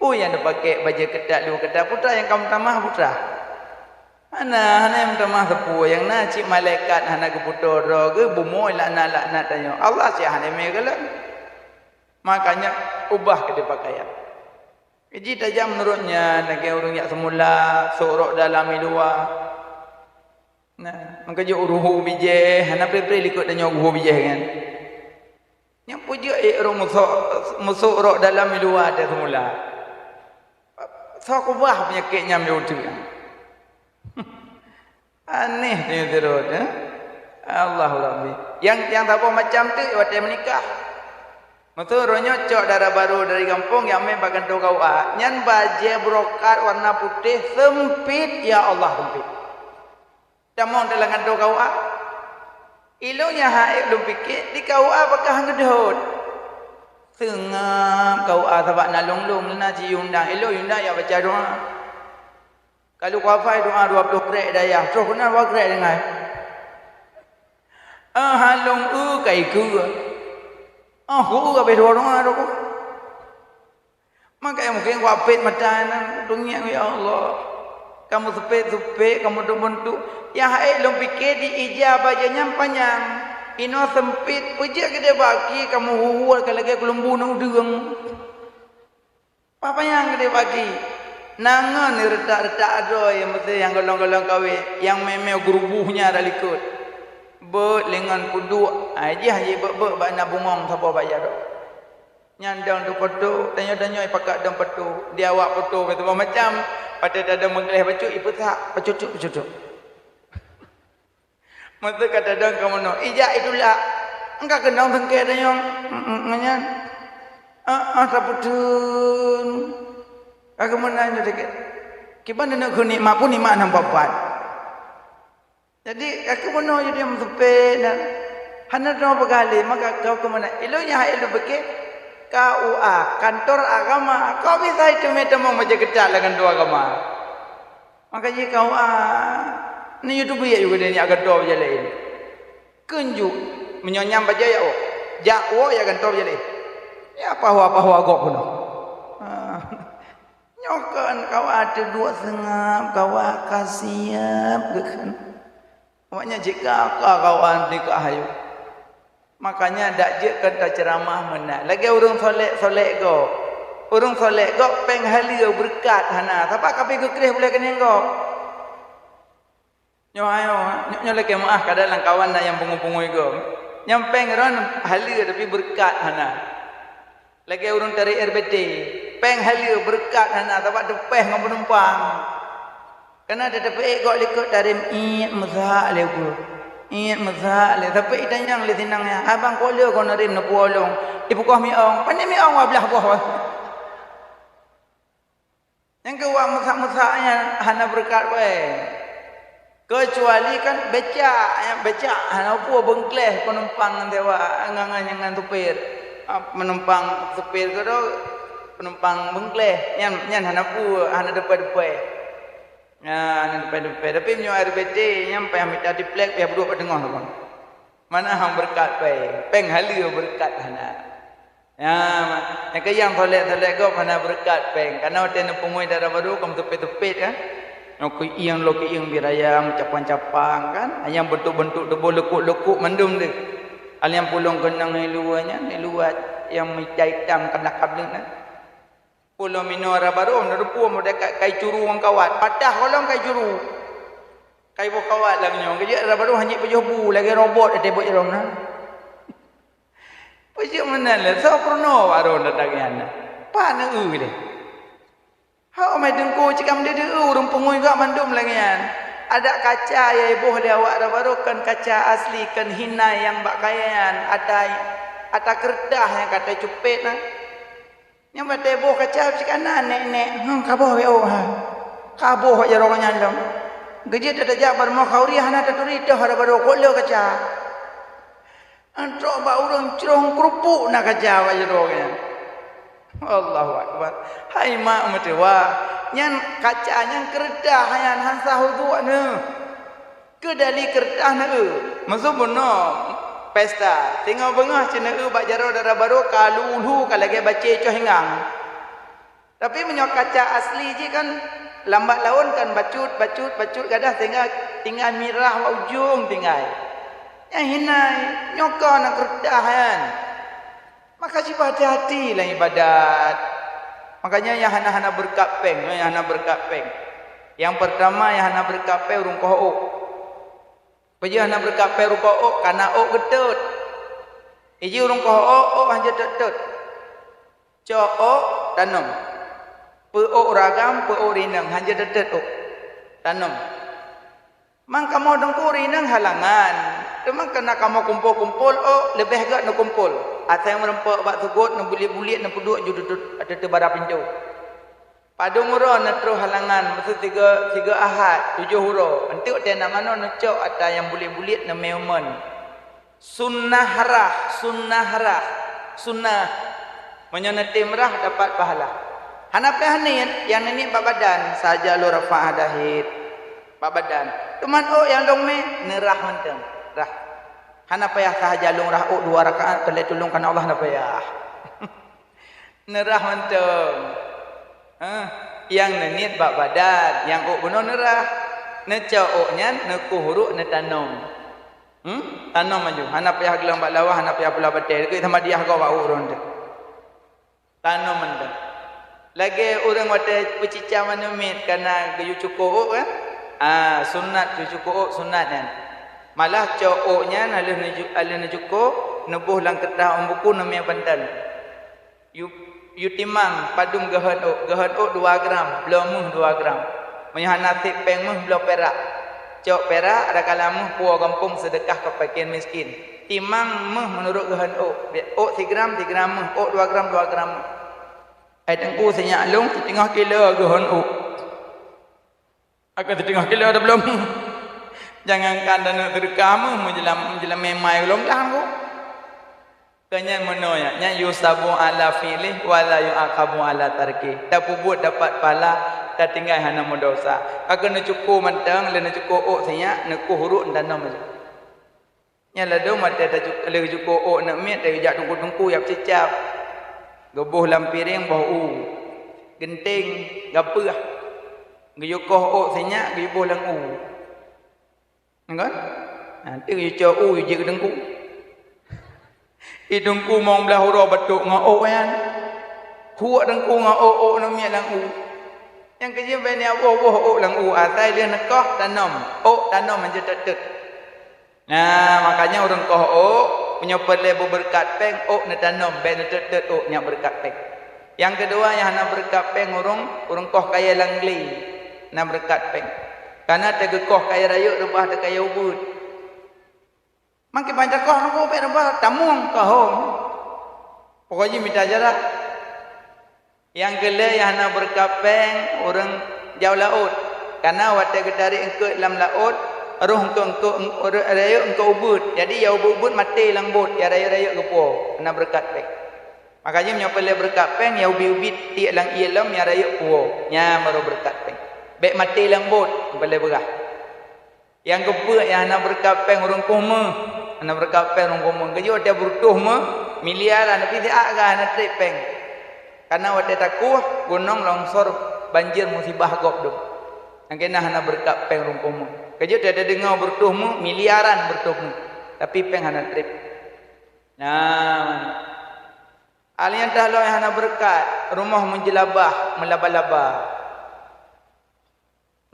Peue nyang neupaké bajée ketat, luweue ketat, putra nyang ka meutamah, putra. Hana, hana nyang meutamah sapeue, nyang na cit malaikat hana geuputôh droe geuh, bumoe laknat-laknat tanyoe. Allah cit hana mé galak. Makanya ubah keudeh pakaian. Jih tajak meunurot nyan, lagée ureuëng jak seumula, sôk rok dalam i luwa. Nah, meukeujeuet uruhu bijéh, hana pré-pré likot tanyoe uruhu bijéh nyan. Nyang peujeuet ék rok musôk, musôk rok dalam i luwa teuh seumula. Soe keubah peunyakét nyan lé uteuk nyan? Aneh tanyoe sidroe, eh? Allahu Rabbi. Nyang, nyang saboh macam teuk watée meunikah. Meuteue uroe nyoe cok dara barô dari gampông nyang mé bak kantô K U A. Nyan bajée brokat warna putéh seumpit, ya Allah, seumpit. Tamong dalam kantô K U A. Ilong nyang hana ék lôn pike, di K U A pakah geudhôt. Seungab K U A sabab na lôn-lôn, na jiundang. Ilong undang jak baca doa. Ka lheueh kuhafai doa dua ploh krek dayah, troh keunan dua krek tinggai. Ah, halong eu ka ikeue. Ah, ku eu habéh dua doa tu. Maka mungken kuapét mata nyan, tungiak, "Ya Allah, kamoe seupét-seupét, kamoe dum beuntuk." Nyang hana ék lôn pike di ija bajée nyan panyang. Inoe seumpit, peujeuet keudeh baki kamoe huhuel ka lagée keulumbu neudeueng. Panyang keudeh baki. Na ngon reutak-reutak droe nyang meusé nyang golong-golong kawé, nyang mé-mé geuruboh nyan rot likot. Beuet lé ngon peuduek, ai jih jibeuet-beuet bak na bungong saboh bak jaroe. Nyan dong teupoto, tanyoe-tanyoe ipakat dong poto, di awak poto beusaboh macam. Watèe tadong meugleh bacut, ipeusak, pacucuk-pacucuk. Meuseu ka tadong ka meunoe, ijak itulak. Engka keunong sengke tanyong, mm, mm, nyan. Ah, ah, sapeutun. Ka keumeunan nyoe sakét. Kiban neuk keu nikmat pun nikmat hana pat-pat. Jadi, ka keumeunan jadi meuseupét na. Hana droe peugah lé, maka ka keumeunan. Ilôn nyang hai lôn pike, K U A, kantor agama. Kok bisa iteumé tamong bajèe keutat lam kantor agama? Maka jih K U A, ni YouTube ya juga dia nyak gantoe bajèe laén. Keunjuk, meunyoe nyang bajèe ya, oh. Jak woe ya gantoe bajèe laén. Ya, pahoe-pahoe gob peunoh. Ha. Nyoe kan K U A teuduek seungab, K U A ka siab, kan. Awaknyan cit ka, ka, K U A teuka hayu. Makanya dak jeuet kon taceuramah meunan. Lagèe ureueng solek-solek gob. Ureueng solek gob péng haleue beureukat hana. Sabab ka pi geukreh bulèe keuneuk gob. Nyoe ayo, nyoe, nyoe lakèe meu'ah kadang lam kawan na nyang pungo-pungo gob. Nyang péng ron haleue tapi beureukat hana. Lagèe ureueng tarek R B T, péng haleue beureukat hana sabab teupèh ngon peunumpang. Kana teuteupeue gob likot tarem iet meusak lé ukeue. Iet meusak lé, tapi itanyong lé sinang nyan, "Abang, kok lheueh kon rem neupuwoe lôn?" Ipukoh miong, "Pané miong wablah boh." Nyang keu wak meusak-meusak nyan hana beureukat wèe. Keucuali kan becak, becak hana peue beungkleh peunumpang ngon sewa, ngon, ngon, ngon supir. Ah, peunumpang supir keudroe, peunumpang beungkleh, nyan, nyan hana peue, hana depai-depai. Nyan, hana depai-depai. Tapi meunyoe R B T, nyan payah mita tiplek, payah peuduek bak teungoh lom. Mana han beureukat péng, péng haleue beureukat hana. Ya, nyang keu nyang solek-solek gob hana beureukat péng. Kana watèe neupeungui dara barô ka meuteupeut-teupet kan. Nyoe keuieng lom keuieng biraya meucapang-capang kan. Nyang beuntuk-beuntuk tuboh leukuk-leukuk mandum deuh. Hal nyang pulông keunong di luwa nyan, di luwa nyang mita itam keunak kableuet nyan. Pulông minoe dara barô, na rupa model ka-, kai curu ngon kawat. Patah golom kai curu. Kai boh kawat lam nyoe. Geujak dara barô hanjeuet pajoh bu lagèe robot ateueh bot jaroe na. Peujeuet meunan lé, soe peurunoe bak droe datang nyan. Pat neu-eu lé. Hok mai teungku cikam deuh-deuh ureueng peungui gak mandum lagèe nyan. Adak kaca nyang iboh lé awak dara barô kon kaca asli, kon hinai nyang bak kayèe nyan, ata, ata keureutah nyang ka tacupet na. Nyang watèe boh kaca cit kana nèk-nèk, hmm, ka boh W O ha. Ka boh jak jaroe nyan lom. Geujeuet tajak bak rumoh khauri hana taturi toh dara barô kok le kaca. Trok bak ureueng crông keurupuk na kaca bak jaroe nyan. Allahu Akbar. Hai mak meutuwah, nyan kaca nyang keureutah nyan han sah uduk neuh. Keudali keureutah neu-eu. Meusu bunoe pesta, singoh beungoh cit neu-eu bak jaroe dara barô ka lhue-lhue ka lagèe bacé coh ingang. Tapi meunyoe kaca asli jih kan lambat laun kan bacut, bacut, bacut gadah sehingga tinggai mirah bak ujong tinggai. Nyang hinai, nyoe ka na keureutah nyan. Maka cit beu hati-hati lam ibadat. Makanya nyang hana-hana beureukat péng, nyang hana beureukat péng. Nyang peurtama nyang hana beureukat péng ureueng koh ôk. Peue jih hana beureukat péng ureueng koh ôk, kana ôk geutot. Iji ureueng koh ôk, ôk hanjeuet tot-tot. Cok ôk, tanom. Peu ôk ragam, peu ôk rineng, hanjeuet tot-tot ôk. Tanom. Mang kamoe teungku rineng halangan, teuma kana kamoe kumpol-kumpol ôk leubeh gèt neukumpol. Asai meureumpok bak seugot, neubuliek-buliek, neupeuduek ju tutut ateueh bara pintoe. Padum uroe neutroh halangan, meusu sigoe, sigoe Ahad, tujoh uroe. Enteuk teuh na manoe neucok ata nyang buliek-buliek neumé umeuen. Sunnah rhah, sunnah rhah, sunnah. Meunyoe neutem rhah dapat pahala. Hana payah niet, nyang neuniet bak badan, sahaja lôn rafa' hadas bak badan. Teuma ôk nyang lôn mé neurhah mantong, rhah. Hana payah sahaja lôn rhah ôk dua rakaat, teulat tulông kana Allah hana payah. Neurhah mantong. Hah, nyang neuniet bak badan, nyang ôk bunoe neurhah. Neucok ôk nyan, neukoh uruek, neutanom. Hmm? Tanom laju. Hana payah geulang bak lawa, hana payah pula batèe. Keu sama diah gob bak uroe nyoe. Tanom mantong. Lagèe ureueng watèe peucica manumiet kana geuyue cuko ôk kan? Ah, sunat geuyue cuko ôk, sunat nyan. Malah cok ôk nyan, lheuh neuju-, lheuh neucuko, neuboh lam keureutah ôn buku, neumé bantan. Yue, Yue timang padum geuhon ôk, geuhon ôk dua gram, bloe méuh dua gram. Meunyoe hana sép péng méuh, bloe pirak. Cok pirak, ada kala méuh puwoe gampông seudeukah keu fakir miskin. Timang méuh meunurot geuhon ôk. Ôk sigram, sigram méuh. Ôk dua gram, dua gram méuh. Hai Teungku, sinyak lôn siteungoh kilo geuhon ôk. Akan siteungoh kilo dah bloe méuh. Jangankan taneuk seudeukah méuh, meujeulaman, meujeulaman mai ulôn glang ku. Keu nyan meunoe nyan, nyan yusabu ala fi'lih wa la yu'aqabu ala tarkih. Tapeubuet dapat pahala, tatinggai hana meudesya. Ka keuneuk cuko mantong, lheuh neucuko ôk sinyak, neukoh uruek tanom aja. Nyan ladôm watèe tacu-, lheuh cuko ôk neuk miet, tajak teungku-teungku jak peucicap. Geuboh lam piréng boh u. Geunteng, gapeueh. Geuyue koh ôk sinyak, geuyue boh lam u. Kan? Nah, teuk yue cok u, yue jeuet keu teungku. Di teungku mong blaih uroe batuk ngon ôk nyan. Huek teungku ngon ôk, ôk neuk miet lam u. Nyang keujeuet bèk neujak boh-boh ôk lam u, asai lheuh neukoh tanom. Ôk tanom hanjeuet teut-teut. Nah, makanya ureueng koh ôk, meunyoe peureulèe beubeureukat péng, ôk neutanom, bèk neuteut-teut ôk nyak beureukat péng. Nyang keudua, nyang hana beureukat péng ureueng, ureueng koh kayèe lam glé, na beureukat péng. Kareuna teugeukoh kayèe rayeuk reubah teuh kayèe ubeut. Makin banyak koh nunggu bèk reubah, tamueng ka hom. Pokok jih mita jarak. Nyang keulhèe nyang hana beureukat péng, ureueng jauh laôt. Kareuna watèe geutarék eungkôt lam laôt, roh eungkôt-eungkôt, rayeuk eungkôt ubeut. Jadi, nyang ubeut-ubeut maté lam bot, nyang rayeuk-rayeuk geupuwoe, hana beureukat péng. Makajih meunyoe peureulèe beureukat péng, nyang ubit-ubit tiek lam ié lom, nyang rayeuk puwoe, nyan baru beureukat péng. Bèk maté lam bot, peureulèe beurah. Nyang keupeuet nyang hana beureukat péng ureueng koh méuh, hana beureukat péng ureueng koh méuh. Geuyue watèe beureutôh méuh, miliaran, tapi siat gah hana trép péng. Kareuna watèe takoh, gunong longsor, banjir, musibah gob dum. Nyang keunan hana beureukat péng ureueng koh méuh. Geuyue watèe tadeungoe beureutôh méuh, miliaran beureutôh méuh, tapi péng hana trép. Nah, hal nyang teuh lom nyang hana beureukat, rumoh meujeulabah, meulaba-laba.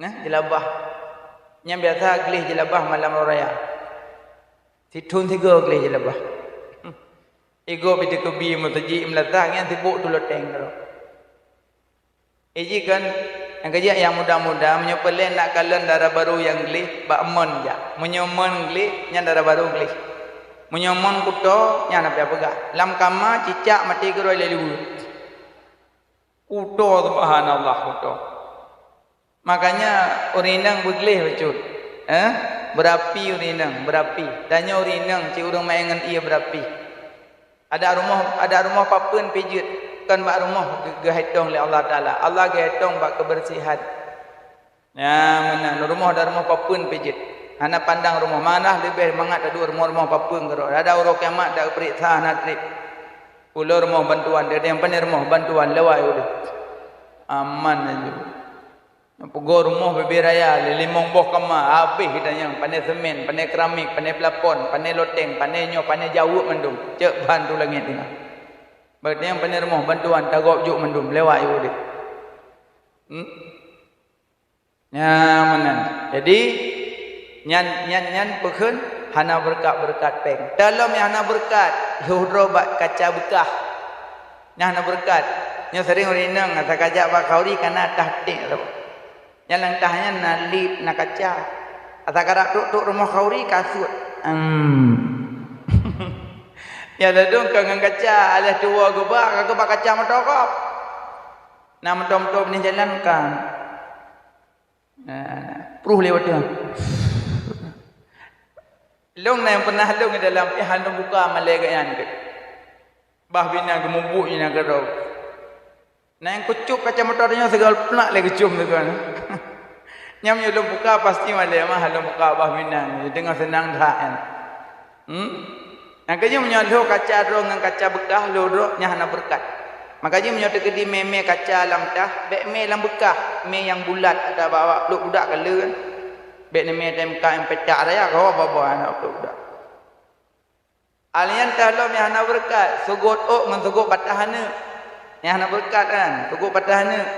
Nah, jeulabah. Nyang biasa gleh jeulabah malam raya. Sithon sigoe gleh jeulabah. Igoe pih teukeubie meuseujid meulasah nyan sibok tuloteng droe. Iji kan, nyang keujak nyang muda-muda, meunyoe peureulèe nak kalon dara barô nyang gleh, bak mon jak. Meunyoe mon gleh, nyan dara barô gleh. Meunyoe mon kuto, nyan hana peugah. Lam kama cicak maté keudroe lé luweue. Kuto, subhanallah, kuto. Makanya ureueng inong beugleh bacut. Eh? Beurapi ureueng inong, beurapi. Tanyoe ureueng inong cit ureueng maén ngon ié beurapi. Adak rumoh, adak rumoh papeuen pih jeuet, kon bak rumoh geu-, geuhitong lé Allah Taala. Allah geuhitong bak kebersihan. Nyan meunan, rumoh dan rumoh papeuen pih jeuet. Hana pandang rumoh, malah leubeh mangat taduek rumoh-rumoh papeuen keudroe. Ada uroe kiamat dak geupeuriksa hana trép. Ulo rumoh bantuan, dia yang pandai rumoh bantuan lewat udah. Aman aja. Nyang peugoe rumoh bubé raya, lé limong boh kama, habéh geutanyoe, pane semen, pane keramik, pane plafon, pane loteng, pane nyoe, pane jaweueb mandum, cok ban tu langét teungoh. Bak nyang pane rumoh bantuan, tagob jok mandum, lewat yue udép. Hmm? Nyan meunan. Jadi, nyan, nyan, nyan peukheun hana beureukat-beureukat péng. Talom nyang hana beureukat, lhôh droe bak kaca beukah. Nyan hana beureukat. Nyoe sering ureueng inong, ata kajak bak khauri kana tah tik tu. Nyan lam tah nyan na lip, na kaca. Ata karab trok-trok rumoh khauri, kasut. Hmm. Ya ladôm ka ngon kaca, alah tuwoe geuba, ka geuba kaca moto gob. Na moto-moto beunih jalan kan. Nah, pruh lewat tu. Lôn na nyang peunah lôn di dalam pih hana buka malèe geuh nyan. Bah binan geumubuet nyan keudroe. Na nyang kucok kaca moto nyoe sigoe plak lé geucom sigoe. Nyan meunyoe lôn buka pasti malèe mah lôn buka bah binan. Deungon seunang that nyan. Hmm? Nyang keujeuet meunyoe lhôh kaca droe ngon kaca beukah lhôh droe nyan hana beureukat. Maka jih meunyoe teukeudi mé-mé kaca lam tah, bèk mé lam beukah, mé nyang bulat, ada bak pluek budak ka le kan. Bèk neumé T M K nyang peucak raya, ka haba-haba aneuk pluek budak. Hal nyang teuh lom nyang hana beureukat, seugot ôk ngon seugot patah aneuk. Nyang hana beureukat kan, seugot patah aneuk.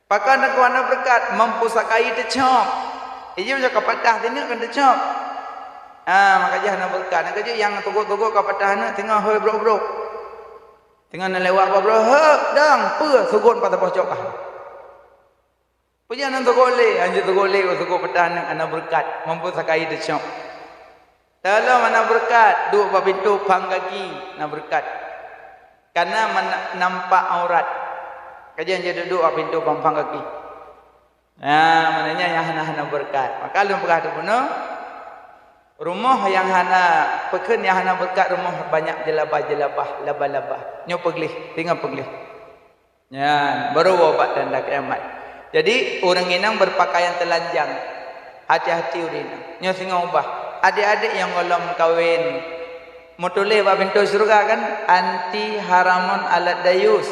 Pakon teungku hana beureukat, meupeusakai teucok. Iji meunyoe ka patah sineuk kan teucok. Ha, maka jih hana beureukat. Nyang keujeuet nyang teugot-teugot ka patah aneuk teungoh hôi brok-brok. Teungoh na lewat bak brôk, "Heuek, dang, peue sugon pat saboh cok kah?" Peue nyang nan sugon lé? Hanjeuet sugon lé, sugon peutah aneuk hana beureukat, mampu sakai teucok. Dalam hana beureukat, duek bak pintoe phang gaki na beureukat. Kana mana nampak aurat. Kajian jeuet duek bak pintoe phang-phang gaki. Nah, maknanya nyang hana-hana beureukat. Maka lôn peugah teuh bunoe, rumoh nyang hana, peukheun nyang hana beureukat, rumoh banyak jeulabah-jeulabah, laba-laba. Nyoe peugleh, singoh peugleh. Nyan, baru woe bak tanda kiamat. Jadi, ureueng inong beupakaian teulanjang. Hati-hati ureueng inong. Nyoe singoh ubah. Adék-adék nyang gohlom kawen, meutuléh bak pintoe syeuruga kan, "Anti haramun alat dayus."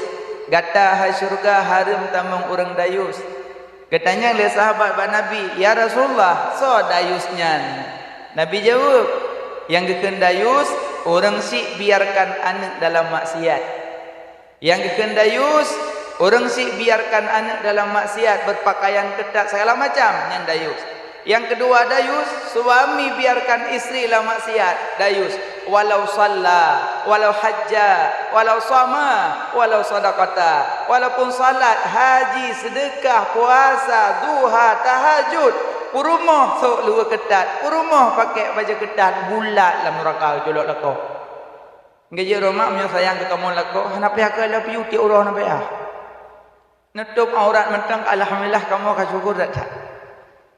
Gata hai syeuruga hareuem tamong ureueng dayus. Geutanyong lé sahabat bak Nabi, "Ya Rasulullah, soe dayus nyan?" Nabi jaweueb, "Nyang geukheun dayus, ureueng syiek biarkan aneuk dalam maksiat." Nyang geukheun dayus, ureueng syiek biarkan aneuk dalam maksiat, beupakaian keutat segala macam, nyan dayus. Nyang keudua dayus, suami biarkan istri lam maksiat, dayus. Walau shalla, walau hajja, walau shama, walau sadaqata. Walaupun salat, haji, sedekah, puasa, duha, tahajud, peurumoh sôk luweue keutat, peurumoh pakai bajée keutat, bulat lam nuraka geuculok lakoe. Geujak rumoh meunyoe sayang keu kamoe lakoe, hana payah keu I love you tiep uroe hana payah. Neutôb aurat mantong, alhamdulillah, kamoe ka syukur that-that.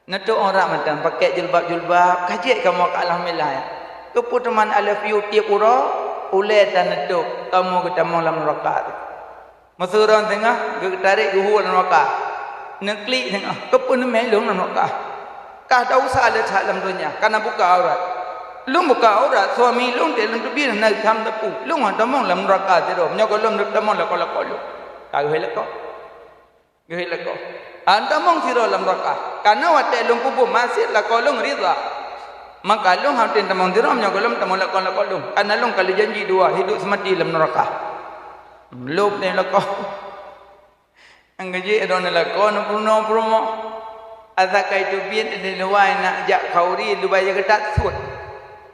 Neutôb aurat mantong, pakai jilbab-jilbab, ka jeuet kamoe ka alhamdulillah, ya. Keupeue teuma I love you tiep uroe, ulée taneutôb, kamoe geutamong lam nuraka teuh. Meusurong teungoh, geutarek geuhue lam nuraka. Neuklik teungoh, keupeue neumé lôn lam nuraka? Ka tausaha lé that lam donya, ka na buka aurat. Lôn buka aurat, suami lôn teuh lôn teubiet na geuham teupeu. Lôn hana tamong lam nuraka sidroe, meunyoe gohlom tamong lakoe-lakoe lôn. Ka geuhôi lakoe. Geuhôi lakoe. Hana tamong sidroe lam nuraka. Kareuna watée lôn peubuet maksiat lakoe lôn ridha. Maka lôn hana tamong sidroe meunyoe gohlom tamong lakoe-lakoe lôn. Kareuna lôn ka lheueh janji dua, hidup seumati lam nuraka. Lôn teuh lakoe. Nyang keujeuet droeneuh lakoe neupeurunoe peurumoh. Asai ka teubiet di luwa na jak khauri, leubeh jak keutat suet.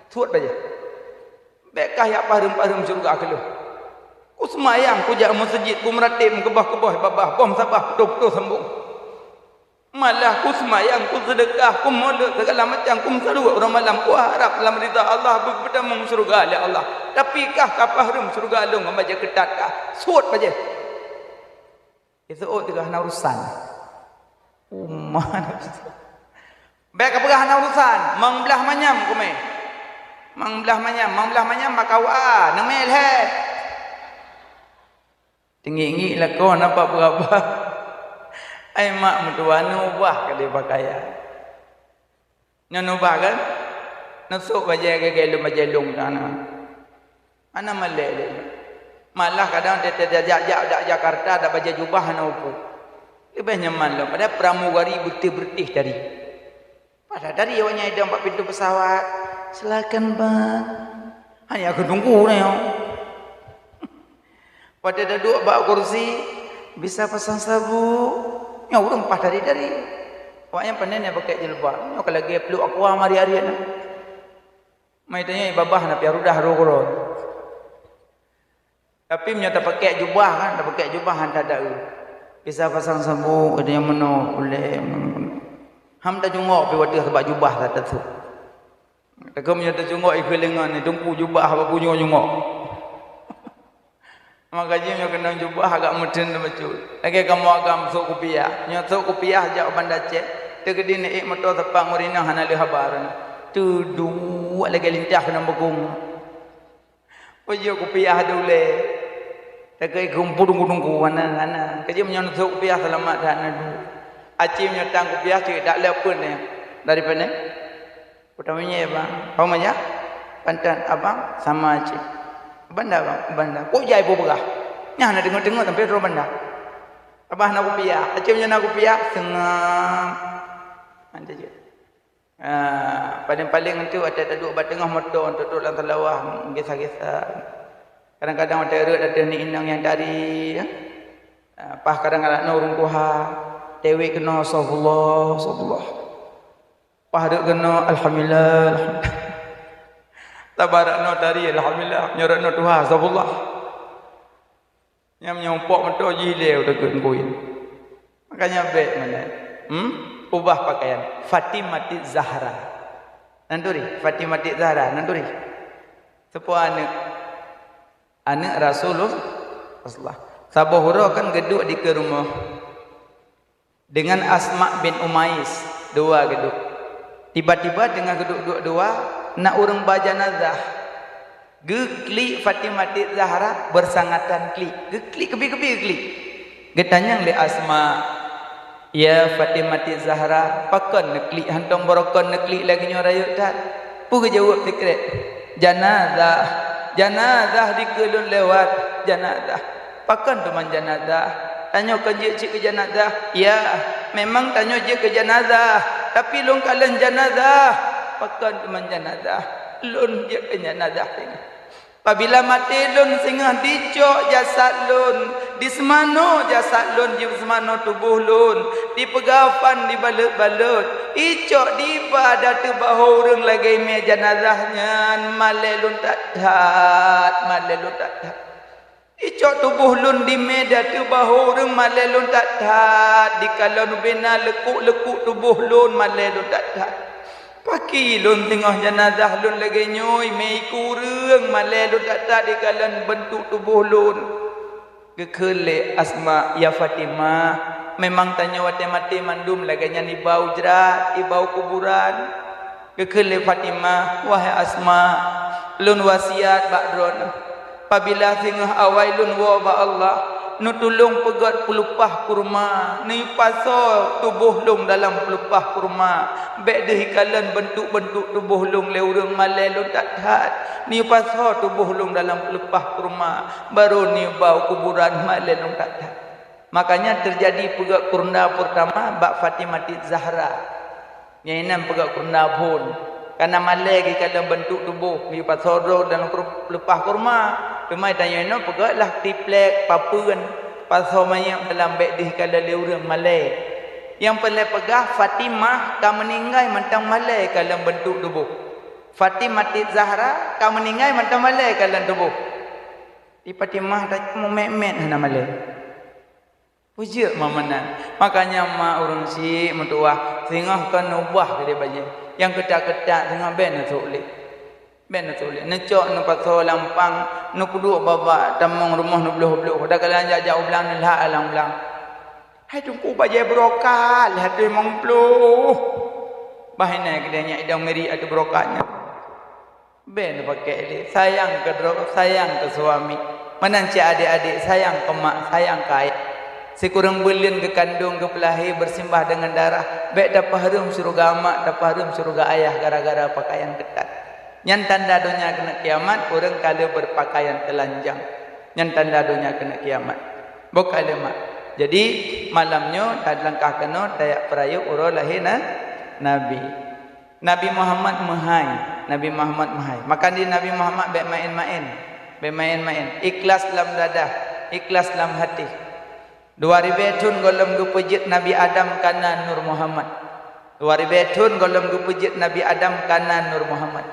Suet bajée. Bék kah jak pahreuem-pahreuem syeuruga keu lôn. Kuseumayang, kujak meuseujid, kumeuratéb, meukeubah-keubah babah, boh sabah, putôh-putôh sambông. Malah kuseumayang, kuseudeukah, kumeuleuk, segala macam, kumeusaluet uroe malam, kuharab lam ridha Allah, beupeutamong syeuruga lé Allah. Tapi kah ka pahreuem syeuruga lôn ngon bajée keutat kah? Suet bajée. Iseuôt teuka hana urusan. Uma. Bék kapeugah hana urusan, meung blaih manyam kumé. Meung blaih manyam, meung blaih manyam maka wa, neumé lhée. Teungiek-ngiek lakoe na bak beuraba. Ai mak meutuwa neubah keu lé pakaian. Nyoe neubah kan? Neusôk bajée lagée lôn bajée lôn kana. Hana malée lé. Malah kadang teuh tajak-jak jak Jakarta dak bajée jubah hana upu. Leubeh nyaman lom padahai pramugari beutih-beutih tadi. Padahai tadi awaknyan idong bak pintoe pesawat. "Silakan, Bang." Hanya aku tunggu ni. Watée taduek bak kursi, "Bisa pasang sabuk?" Nyoe ureuëng paih tari-tari. Awaknyan pandai nyan pakai jilbab. Nyoe ka lagée pluek aqua mari-ari na. Mai tanya babah na piah rudah roh keudroe. Tapi meunyoe tapakai jubah kan, tapakai jubah han tada eu. Bisa pasang sabuk, ada nyang meunoe, ulée, meunoe. Ham tajungok pi watée sabab jubah that tasôk. Takheun meunyoe tacungok ikeu lingon ni, teungku jubah haba punyueng jungok. Maka jih nyoe keunong jubah agak meuteun bacut. Lagée kamoe agam sôk kupiah. Nyoe sôk kupiah jak u Banda Aceh. Teukeudi neuék moto sapat ngon rinah hana lé haba na. Teuduek lagée lintah keunong beukong. Peujeuet kupiah di ulée. Takheun ikeu teungku-teungku hana, hana. Keujih meunyoe sôk kupiah seulamat that na du. Aci meunyoe tang kupiah cit dak lé peue nyan. Dari pane? Peutama nyoe, Bang. Ho meujak? Pantat abang sama cit. Banda, Bang, banda. Kok jai peugah? Nyan na deungoe-deungoe sampai droe banda. Abah na kupiah. Acem nyan na kupiah, seungab. Mantap je. Ah, paling-paling entu watée taduek bak teungoh moto, tutuek lam seulawah, gisa-gisa. Kadang-kadang watée rhot ateueh ni inong nyang tari, ya. Ah, paih kadang-kadang na ureuëng tuha, tewek keunoe, "Astagfirullah, astagfirullah." Paih rhot keunoe, "Alhamdulillah, alhamdulillah." Tabarak noe tari, "Alhamdulillah." Nyoe rhot noe tuha, "Astagfirullah." Nyang meunyoe pok meuto jih lé udah geuen kuyen. Makanya bèk meunan. Hmm? Ubah pakaian. Fatimati Zahra. Nan turi, Fatimati Zahra, nan turi. Seupôt aneuk. Aneuk Rasulullah. Saboh uroe kan geuduek di keu rumoh. Dengan Asma bin Umais, dua geuduek. Tiba-tiba teungoh geuduek-duek dua, na ureueng ba janazah. Geuklik Fatimati Zahra beusangatan klik. Geuklik, keubi-keubi geuklik. Geutanyong lé Asma, "Ya Fatimati Zahra, pakon neuklik hántom barokon neuklik lagèe nyoe rayeuk that?" Peue geujaweueb sikrek, "Janazah, janazah dikeue lôn lewat, janazah." "Pakon teuma janazah? Tanyoe kon jeuet cit keu janazah?" "Ya, memang tanyoe jeuet keu janazah, tapi lôn kalon janazah." "Pakon teuma janazah?" "Lôn jeuet keu janazah singoh. Pabila maté lôn singoh dicok jasad lôn, diseumanoe jasad lôn, diseumanoe tuboh lôn, dipeugafan dibalot-balot, icok diba di ateueh bahô ureueng lagèe mè janazah nyan, malèe lôn that-that, malèe lôn that-that." Icok tuboh lôn dimè di ateueh bahô ureueng, malèe lôn that-that, dikalon ubena leukuk-leukuk tuboh lôn, malèe lôn that-that. Pakri lôn teungoh janazah lôn lagèe nyoe, mè iku ureueng, malèe lôn that-that, dikalon beuntuk tuboh lôn. Geukheun lé Asma, "Ya Fatimah, memang tanyoe watèe maté mandum lagèe nyan iba u jrat, iba u kuburan." Geukheun lé Fatimah, "Wahai Asma, lôn wasiat bak droeneuh, pabila singoh awai lôn woe bak Allah, neutulông peugöt peuleupah kurma, neupasoe tuboh lôn dalam peuleupah kurma. Bèk deuh ikalon beuntuk-beuntuk tuboh lôn lé ureueng, malèe lôn that-that. Neupasoe tuboh lôn dalam peuleupah kurma, barô neuba u kuburan, malèe lôn that-that." Makanya teujadi peugöt kurna peurtama bak Fatimati Zahra. Nyang inan peugöt kurna phôn. Kareuna malèe geukalon beuntuk tuboh, geupasoe droe dalam kur-, leupah kurma. Teuma tanyoe inoe peugöt lah triplek, papeuen, pasoe manyét dalam, bèk deuh ikalon lé ureueng, malèe. Nyang peureulèe peugah, Fatimah ka meuninggai mantong malèe ikalon beuntuk tuboh. Fatimati Zahra ka meuninggai mantong malèe ikalon tuboh. Di Fatimah ta-, mumèt-mèt hana malèe. Peue jeuet ma meunan. Makanya ma ureueng syik meutuwah, singoh kon ubah keudéh bajèe. Nyang keutat-keutat singoh bèk neusôk lé. Bèk neusôk lé. Neucok neupasoe lam pang, neupeuduek bak-bak tamong rumoh neubloh-bloh. Dak lheuh jak-jak u blang, neulhak lam blang. "Hai Teungku, bajèe brokat lhèe limong ploh." Bah inan keudéh nyan idong mirit ateueh brokat nyan. Bèk neupakèk lé, sayang keu droe, sayang keu suami. Meunan cit adék-adék, sayang keu mak, sayang keu ayah. Sikureueng buleuen geukandong, geupeulahé, beusimbah deungon darah, bèk tapahareuem syeuruga mak, tapahareuem syeuruga ayah gara-gara pakaian keutat. Nyan tanda donya keuneuk kiamat, ureueng ka lheueh beupakaian teulanjang. Nyan tanda donya keuneuk kiamat. Boh ka lheueh mak. Jadi, malam nyoe talangkah keunoe tajak peurayeuk uroe lahé na-, Nabi. Nabi Muhammad meuhai, Nabi Muhammad meuhai. Maka di Nabi Muhammad bèk maén-maén, bèk maén-maén. Ikhlas lam dadah, ikhlas lam haté. Dua ribèe thôn gohlom geupeujeuet Nabi Adam ka na Nur Muhammad. Dua ribèe thôn gohlom geupeujeuet Nabi Adam ka na Nur Muhammad.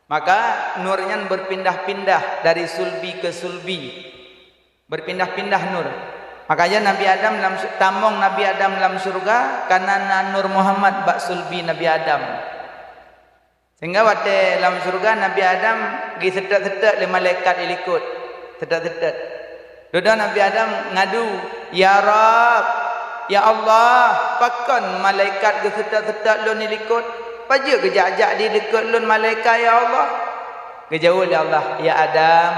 Maka nur nyan beupindah-pindah dari sulbi keu sulbi. Beupindah-pindah nur. Makanya Nabi Adam lam su-, tamong Nabi Adam lam syeuruga, ka na, na Nur Muhammad bak sulbi Nabi Adam. Sehingga watèe lam syeuruga Nabi Adam geuseutôt-seutôt lé malaikat ilikot. Seutôt-seutôt. Dudoe Nabi Adam ngadu, "Ya Rabb, ya Allah, pakon malaikat geuseutôt-seutôt lôn ilikot? Pajoh geujak-jak dilikot lôn malaikat, ya Allah?" Geujaweueb lé Allah, "Ya Adam,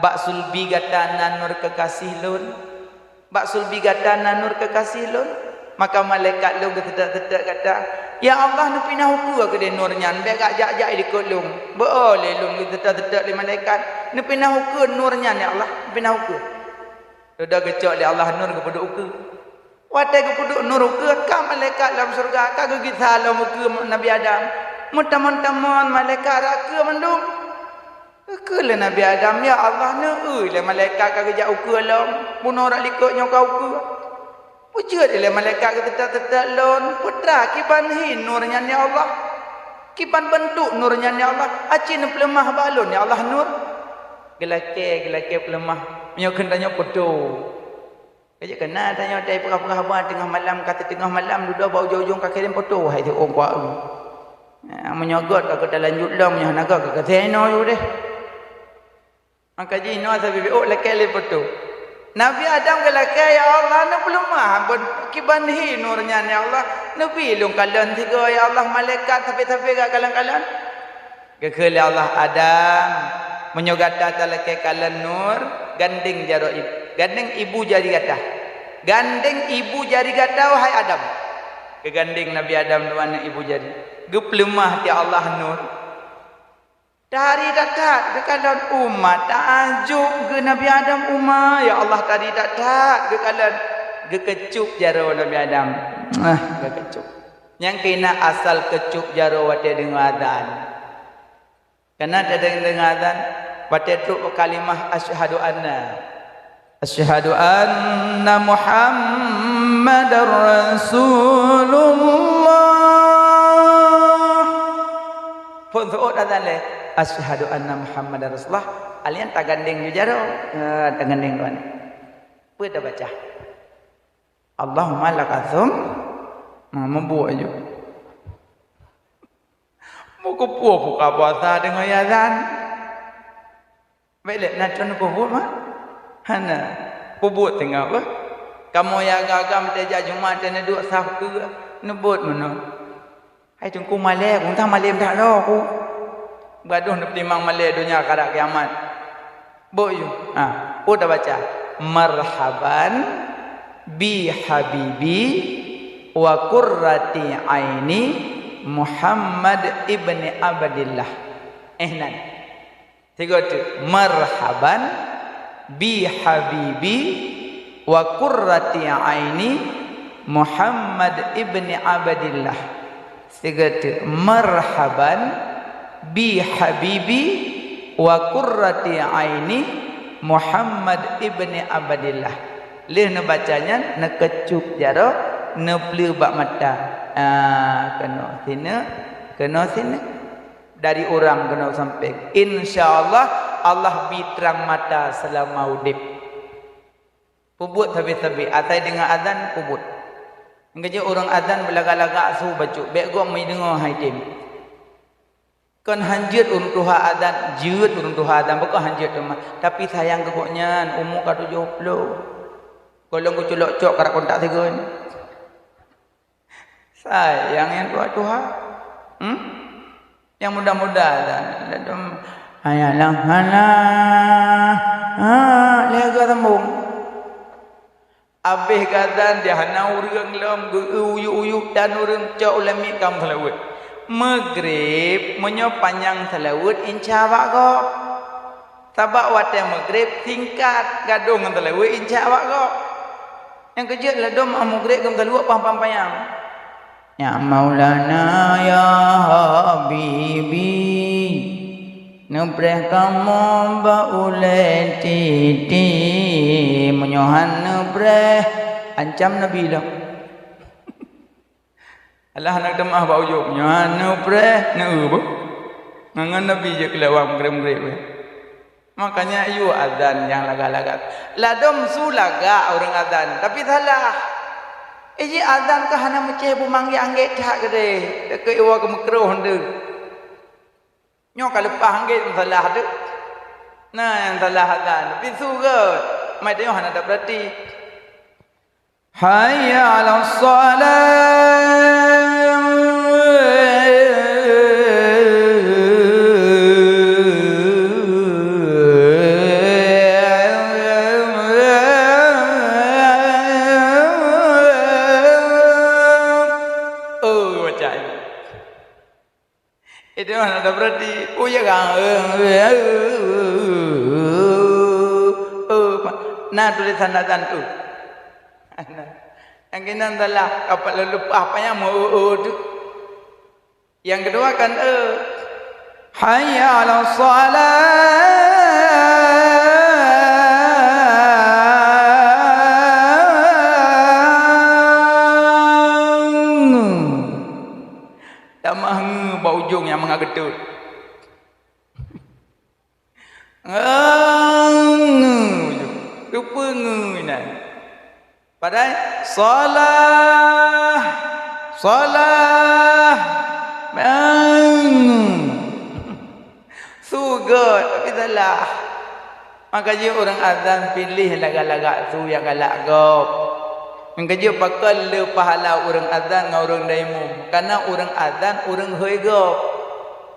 bak sulbi gata na nur keukaséh lôn. Bak sulbi gata na nur keukaséh lôn. Maka malaikat lôn geuseutôt-seutôt gata." "Ya Allah, neupinah ukeue keudéh nur nyan, bèk geujak-jak likot lôn. Beu-o lé lôn geuseutôt-seutôt lé malaikat. Neupinah ukeue nur nyan, ya Allah, neupinah ukeue." Dudoe geucok lé Allah nur geupeuduek ukeue. Watèe geupeuduek nur ukeue, ka malaikat lam syeuruga, ka geugisa lom ukeue Nabi Adam. Meutamon-tamon malaikat rhah keue mandum. Geukheun lé Nabi Adam, "Ya Allah, neueu lé malaikat ka geujak ukeue lom, bunoe rhah likot nyoe ka ukeue. Peue jeuet lé malaikat geuseutôt-seutôt lôn, peue teuma kiban hi nur nyan, ya Allah? Kiban beuntuk nur nyan, ya Allah? Aci neupeuleumah bak lôn, ya Allah, nur." Geulakèe, geulakèe peuleumah. Meunyoe kheun tanyoe foto. Kajak keunan tanyoe dai peugah-peugah haba teungoh malam, ka teungoh malam dudoe bak ujong-ujong ka kirém foto, hai teuôn kuat. Ha, meunyoe göt ka keu talanjut lom, meunyoe hana göt ka keu sinoe ju deh. Maka jinoe sabe-be ôk lakée lé foto. Nabi Adam geulakée, "Ya Allah, neupeuleumah, ban kiban hi nur nyan, ya Allah. Neubi lôn kalon sigoe, ya Allah, malaikat sabe-sabe gak kalon-kalon." Geukheun lé Allah, "Adam, meunyoe gata talakée kalon nur, gandeng jaroe ib-, gandeng ibu jari gata. Gandeng ibu jari gata, wahai Adam." Geugandeng Nabi Adam dua aneuk ibu jari. Geupeuleumah até Allah nur. Tari that-that geukalon umat, taajub geu Nabi Adam umat. Ya Allah, tari that-that geukalon, geukeucup jaroe Nabi Adam. Ah, geukeucup. Nyang keunan asal keucup jaroe watée deungoe azan. Kana tadeungoe azan, watée trok kalimah asyhadu anna, asyhadu anna Muhammadar Rasulullah. Phon seuôt azan lé, asyhadu anna Muhammadar Rasulullah. Alian tagandeng ju jaroe, ha, tagandeng dua ni. Peue tabaca? Allahumma lakasum, ha, meubuet ju. Meukeupue buka puasa deungon azan. Bék lé na cun peubuet mah? Hana. Peubuet teungoh beuh. Kamoe nyang agam-agam teuh jak Jumat teuh neuduek saf keue, neubuet meunoe. Hai teungku malée, ku entah malée that droe ku. Gadoh neupeutimang malée donya karab kiamat. Bok yue. Ha, peue tabaca? Marhaban bi habibi wa qurrati aini Muhammad ibni Abdillah. Eh, nan. Sigoe teuk, marhaban bi habibi wa qurrati aini Muhammad ibni Abdillah. Sigoe teuk, marhaban bi habibi wa qurrati aini Muhammad ibni Abdillah. Lheueh neubaca nyan, neukeucup jaroe, neupleue bak mata. Ah, keunoe sineuk, keunoe sineuk. Dari urang keunoe sampoe. Insya Allah, Allah bi trang mata seulama udeb. Peubuet sabe-sabe, asai deungoe azan, peubuet. Nyang keujeuet ureuëng azan beulagak-lagak su bacut, bék gob meudeungoe hai tem. Kon hanjeuet ureuëng tuha azan, jeuet ureuëng tuha azan, bukon hanjeuet teuma. Tapi sayang keu gobnyan, umu ka tujoh ploh. Gohlom geuculok cok karab kontak sigoe nyan. Sayang nyang tuha-tuha. Hmm? Nyang muda-muda dah. Ladom, "Hayalah, halah." Ha, lheueh ka sambung. Abéh geuazan di hana ureuëng lom, geu-eu uyueb-uyueb dan ureuëng cok u lamiet ka meuseulaweuet. Meugreb, meunyoe panyang seulaweuet, insya bak gob. Sabab watée meugreb singkat, gadôh ngon seulaweuet insya bak gob. Nyang keujeuet ladom meugreb ngon seulaweuet pam-pam panyang. Ya Maulana ya Habibi, neupreh kamoe bak ulée titi. Meunyoe han neupreh, ancam Nabi lom. Alah hana teumah bak ujong, nyoe neupreh, neu beuh. Ngon Nabi jeuet keu lewat meugreb-meugreb. Makanya yue azan nyang lagak-lagak. Ladom su lagak ureuëng azan, tapi salah. Iji azan ka hana meucéh beumanggét-anggét that keudeh, takeu iwoe keu meukroh deuh. Nyoe ka leupah anggét meusalah deuh. Nah, nyang salah azan, tapi su gét. Mai tanyoe hana tapeurati. Hayya 'alas shalah. Oh, baca ini. Itu hana tapeurati. Oh, ya kan? Oh, na tulisan azan tu. Nyang keunan salah, kapal leupah panyang meu-, oh, oh, tu. Nyang keudua kan, eh, hayya 'alas shalah. Tamah nge bak ujong nyang mangat geutôt. Nge, nge, ujong. Padahai salah, salah, bangun. Su göt, tapi salah. Maka jih ureuëng azan piléh lagak-lagak su nyang galak gob. Maka jih pakon le pahala ureuëng azan ngon ureuëng taimum. Karena ureuëng azan ureuëng hôi gob.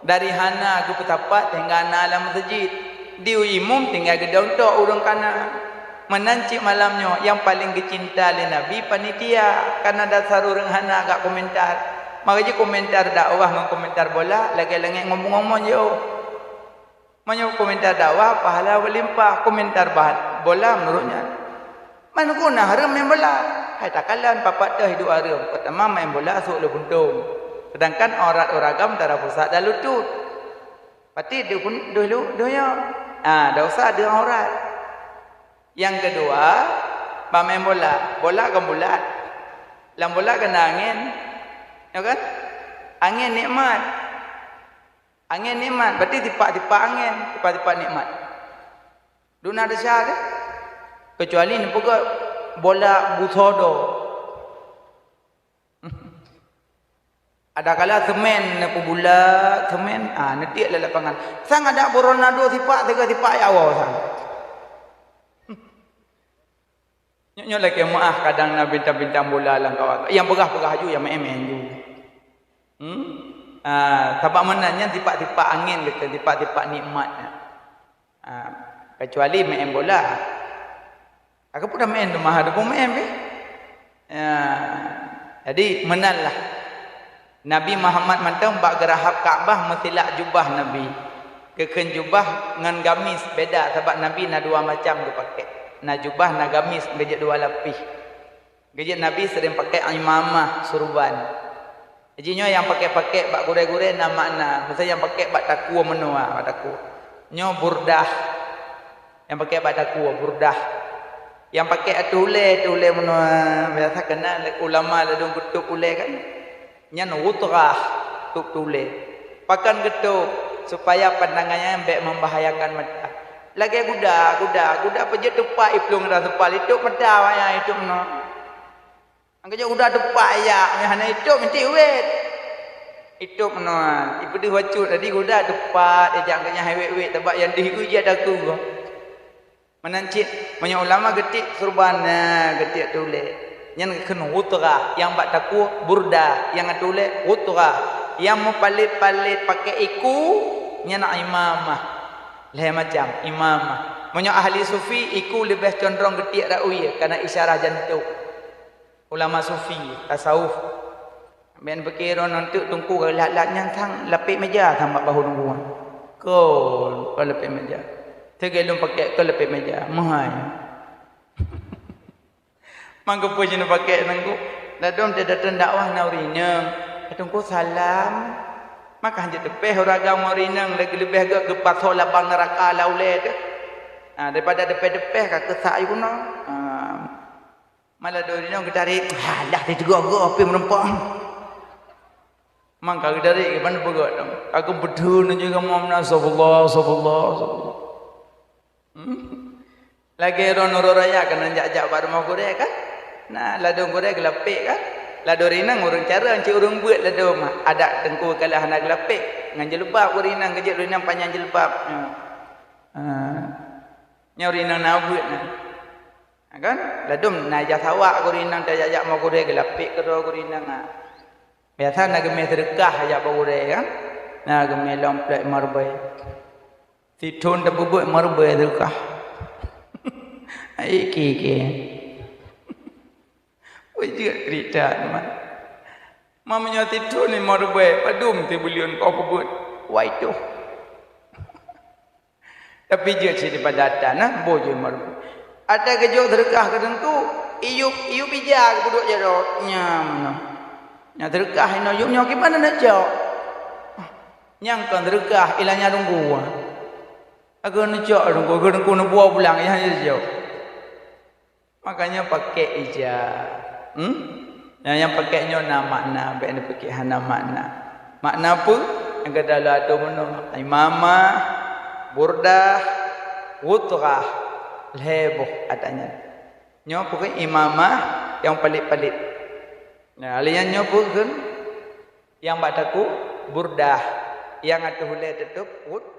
Dari hana geupeusapat sehingga na lam meuseujid. Di imum tinggai geudong tok ureuëng kana. Meunan cit malam nyoe nyang paleng geucinta lé Nabi panitia, karena dasar ureuëng hana gak komentar. Maka jih komentar dakwah ngon komentar bola lagée langét ngon bumoe-bumoe jih. Meunyoe komentar dakwah pahala meulimpah, komentar bah-, bola meunurot nyan. Man guna hareuem main bola. Hai takalon papat teuh hidup hareuem, peutama main bola sôk le buntong. Sedangkan aurat ureuëng agam antara pusat dan lutut. Pati deuh pun-, deuh lu-, deuh nyoe. Ah, dosa deuh aurat. Nyang keudua, bak main bola. Bola kan bulat. Lam bola kena angén. Ya kan? Angén nikmat. Angén nikmat, berarti tipak-tipak angén, tipak-tipak nikmat. Duna desya deh. Kecuali neupeugah bola busodo. Adakala semen neupeubulat, semen, ah, neutiek lam lapangan. Sang adak Ronaldo sipak, tiga sipak ya Allah sang. Nyoe, nyoe lakée meuáh kadang na bintang-bintang bola lam kawan. Nyang peugah-peugah aju, nyang maén-maén aju. Hmm? Ah, sabab meunan nyan tipak-tipak angén gitu, tipak-tipak nikmat nyan. Ah, kecuali maén bola. Aku pun dah maén tu mah, ada pun maén pih. Ya. Jadi, meunan lah. Nabi Muhammad mantong bak geurahab Ka'bah meusilak jubah Nabi. Geukheun jubah ngon gamis beda, sabab Nabi na dua macam geupakék. Na jubah, na gamis, geujeuet dua lapih. Geujeuet Nabi sering pakék imamah, surban. Jadi nyoe nyang pakék-pakék bak gurée-gurée na makna. Misai nyang pakék bak takue meunoe, bak takue. Nyoe burdah. Nyang pakék bak takue, burdah. Nyang pakék ateueh ulée, ateueh ulée meunoe, biasa keunan lé ulama ladôm geutôb ulée kan. Nyan ghutrah, tôb ulée. Pakon geutôb, supaya pandangan nyan bék membahayakan mata. Lagée guda, guda, guda peujeuet tupat iplueng rasa pal, itôb mata awaknyan, itôb meunoe. Angkajak guda tupat jak, meuhana itôb meusti wét. Itôb meunoe, ipeudeuh bacut, jadi guda tupat, jak angkajak hai wét-wét, sabab nyang deuh iku jih takue. Meunan cit, meunyoe ulama geutiek surban, na geutiek tulée. Nyan geukheun ghutrah, nyang bak takue burdah, nyang ateueh ulée ghutrah. Nyang meupalet-palet pakék iku, nyan imamah. Lhée macam imamah. Meunyoe ahli sufi, iku leubeh condrong geutiek rawi, kana isyarah jantong. Ulama sufi, tasawuf. Ban pikée droeneuh teuk teungku geulat-lat nyan sang lapék meja sang bak bahô teungku. Kon, kon lapék meja. Teugée lôn pakék kon lapék meja. Meuhai. Mangkeupeue jinoe pakék teungku? Ladôm teudatang dakwah na ureuëng inong. Teungku salam. Maka hanjeuet teupéh ureuëng agam ureuëng inong lagi leubeh gét geupasoe labang neuraka lam ulée teuh. Ha, daripada teupéh-teupéh ka keusak yu keunoe. Ha. Malah dua inong geutarek, alah, teugoe-goe pih meureumpok. Mangka geutarek, geuban peugah dong. Aku beutôi nunjuk kamu, astagfirullah, astagfirullah, astagfirullah. Hmm? Lagée droeneuh raya keunan jak-jak bak rumoh gurée kan? Nah, ladôm gurée geulapék kan? Ladôm rinang ureuëng cara, cit ureuëng beuet ladôm. Adat teungku kalah hana geulapék. Ngon jilbab ureuëng inong, geujeuet ureuëng inong panyang jilbab. Nyoe. Ha. Nyoe ureuëng inong na beuet nyan. Ha kan? Ladôm na ijazah awak gurée inong tajak-jak bak gurée geulapék keudroe gurée inong, ha. Biasa na geumé seudeukah jak bak gurée kan? Na geumé lom plek meureubai. Sithon tapeubuet meureubai seudeukah. Ai ké-ké. Wajeuet keurita teuma. Ma meunyoe sithon limong ribée, padum sibuleuen kau peubuet? Wai toh. Tapi jeuet cit daripada ata na, boh jeuet meureubu. Ata geujok seudeukah keu teungku, iyup, iyup ija geupeuduek jaroe. Nyan meunoe. Nyan seudeukah inoe yup nyoe kiban na jok. Nyang kon seudeukah ilanya lunggu. Ago neucok lunggu, ago teungku neubuah pulang, nyan jok. Makanya pakai ija. Hmm? Nyang, nyang pakai nyoe na makna, bék neupike hana makna. Makna peue? Nyang keudala tu meunoe, imamah, burdah, wutrah, lhée boh ata nyan. Nyoe peukeun imamah nyang palit-palit. Nah, lheuh nyan nyoe peukeun nyang bak takue burdah, nyang ateueh ulée teutôb khut-,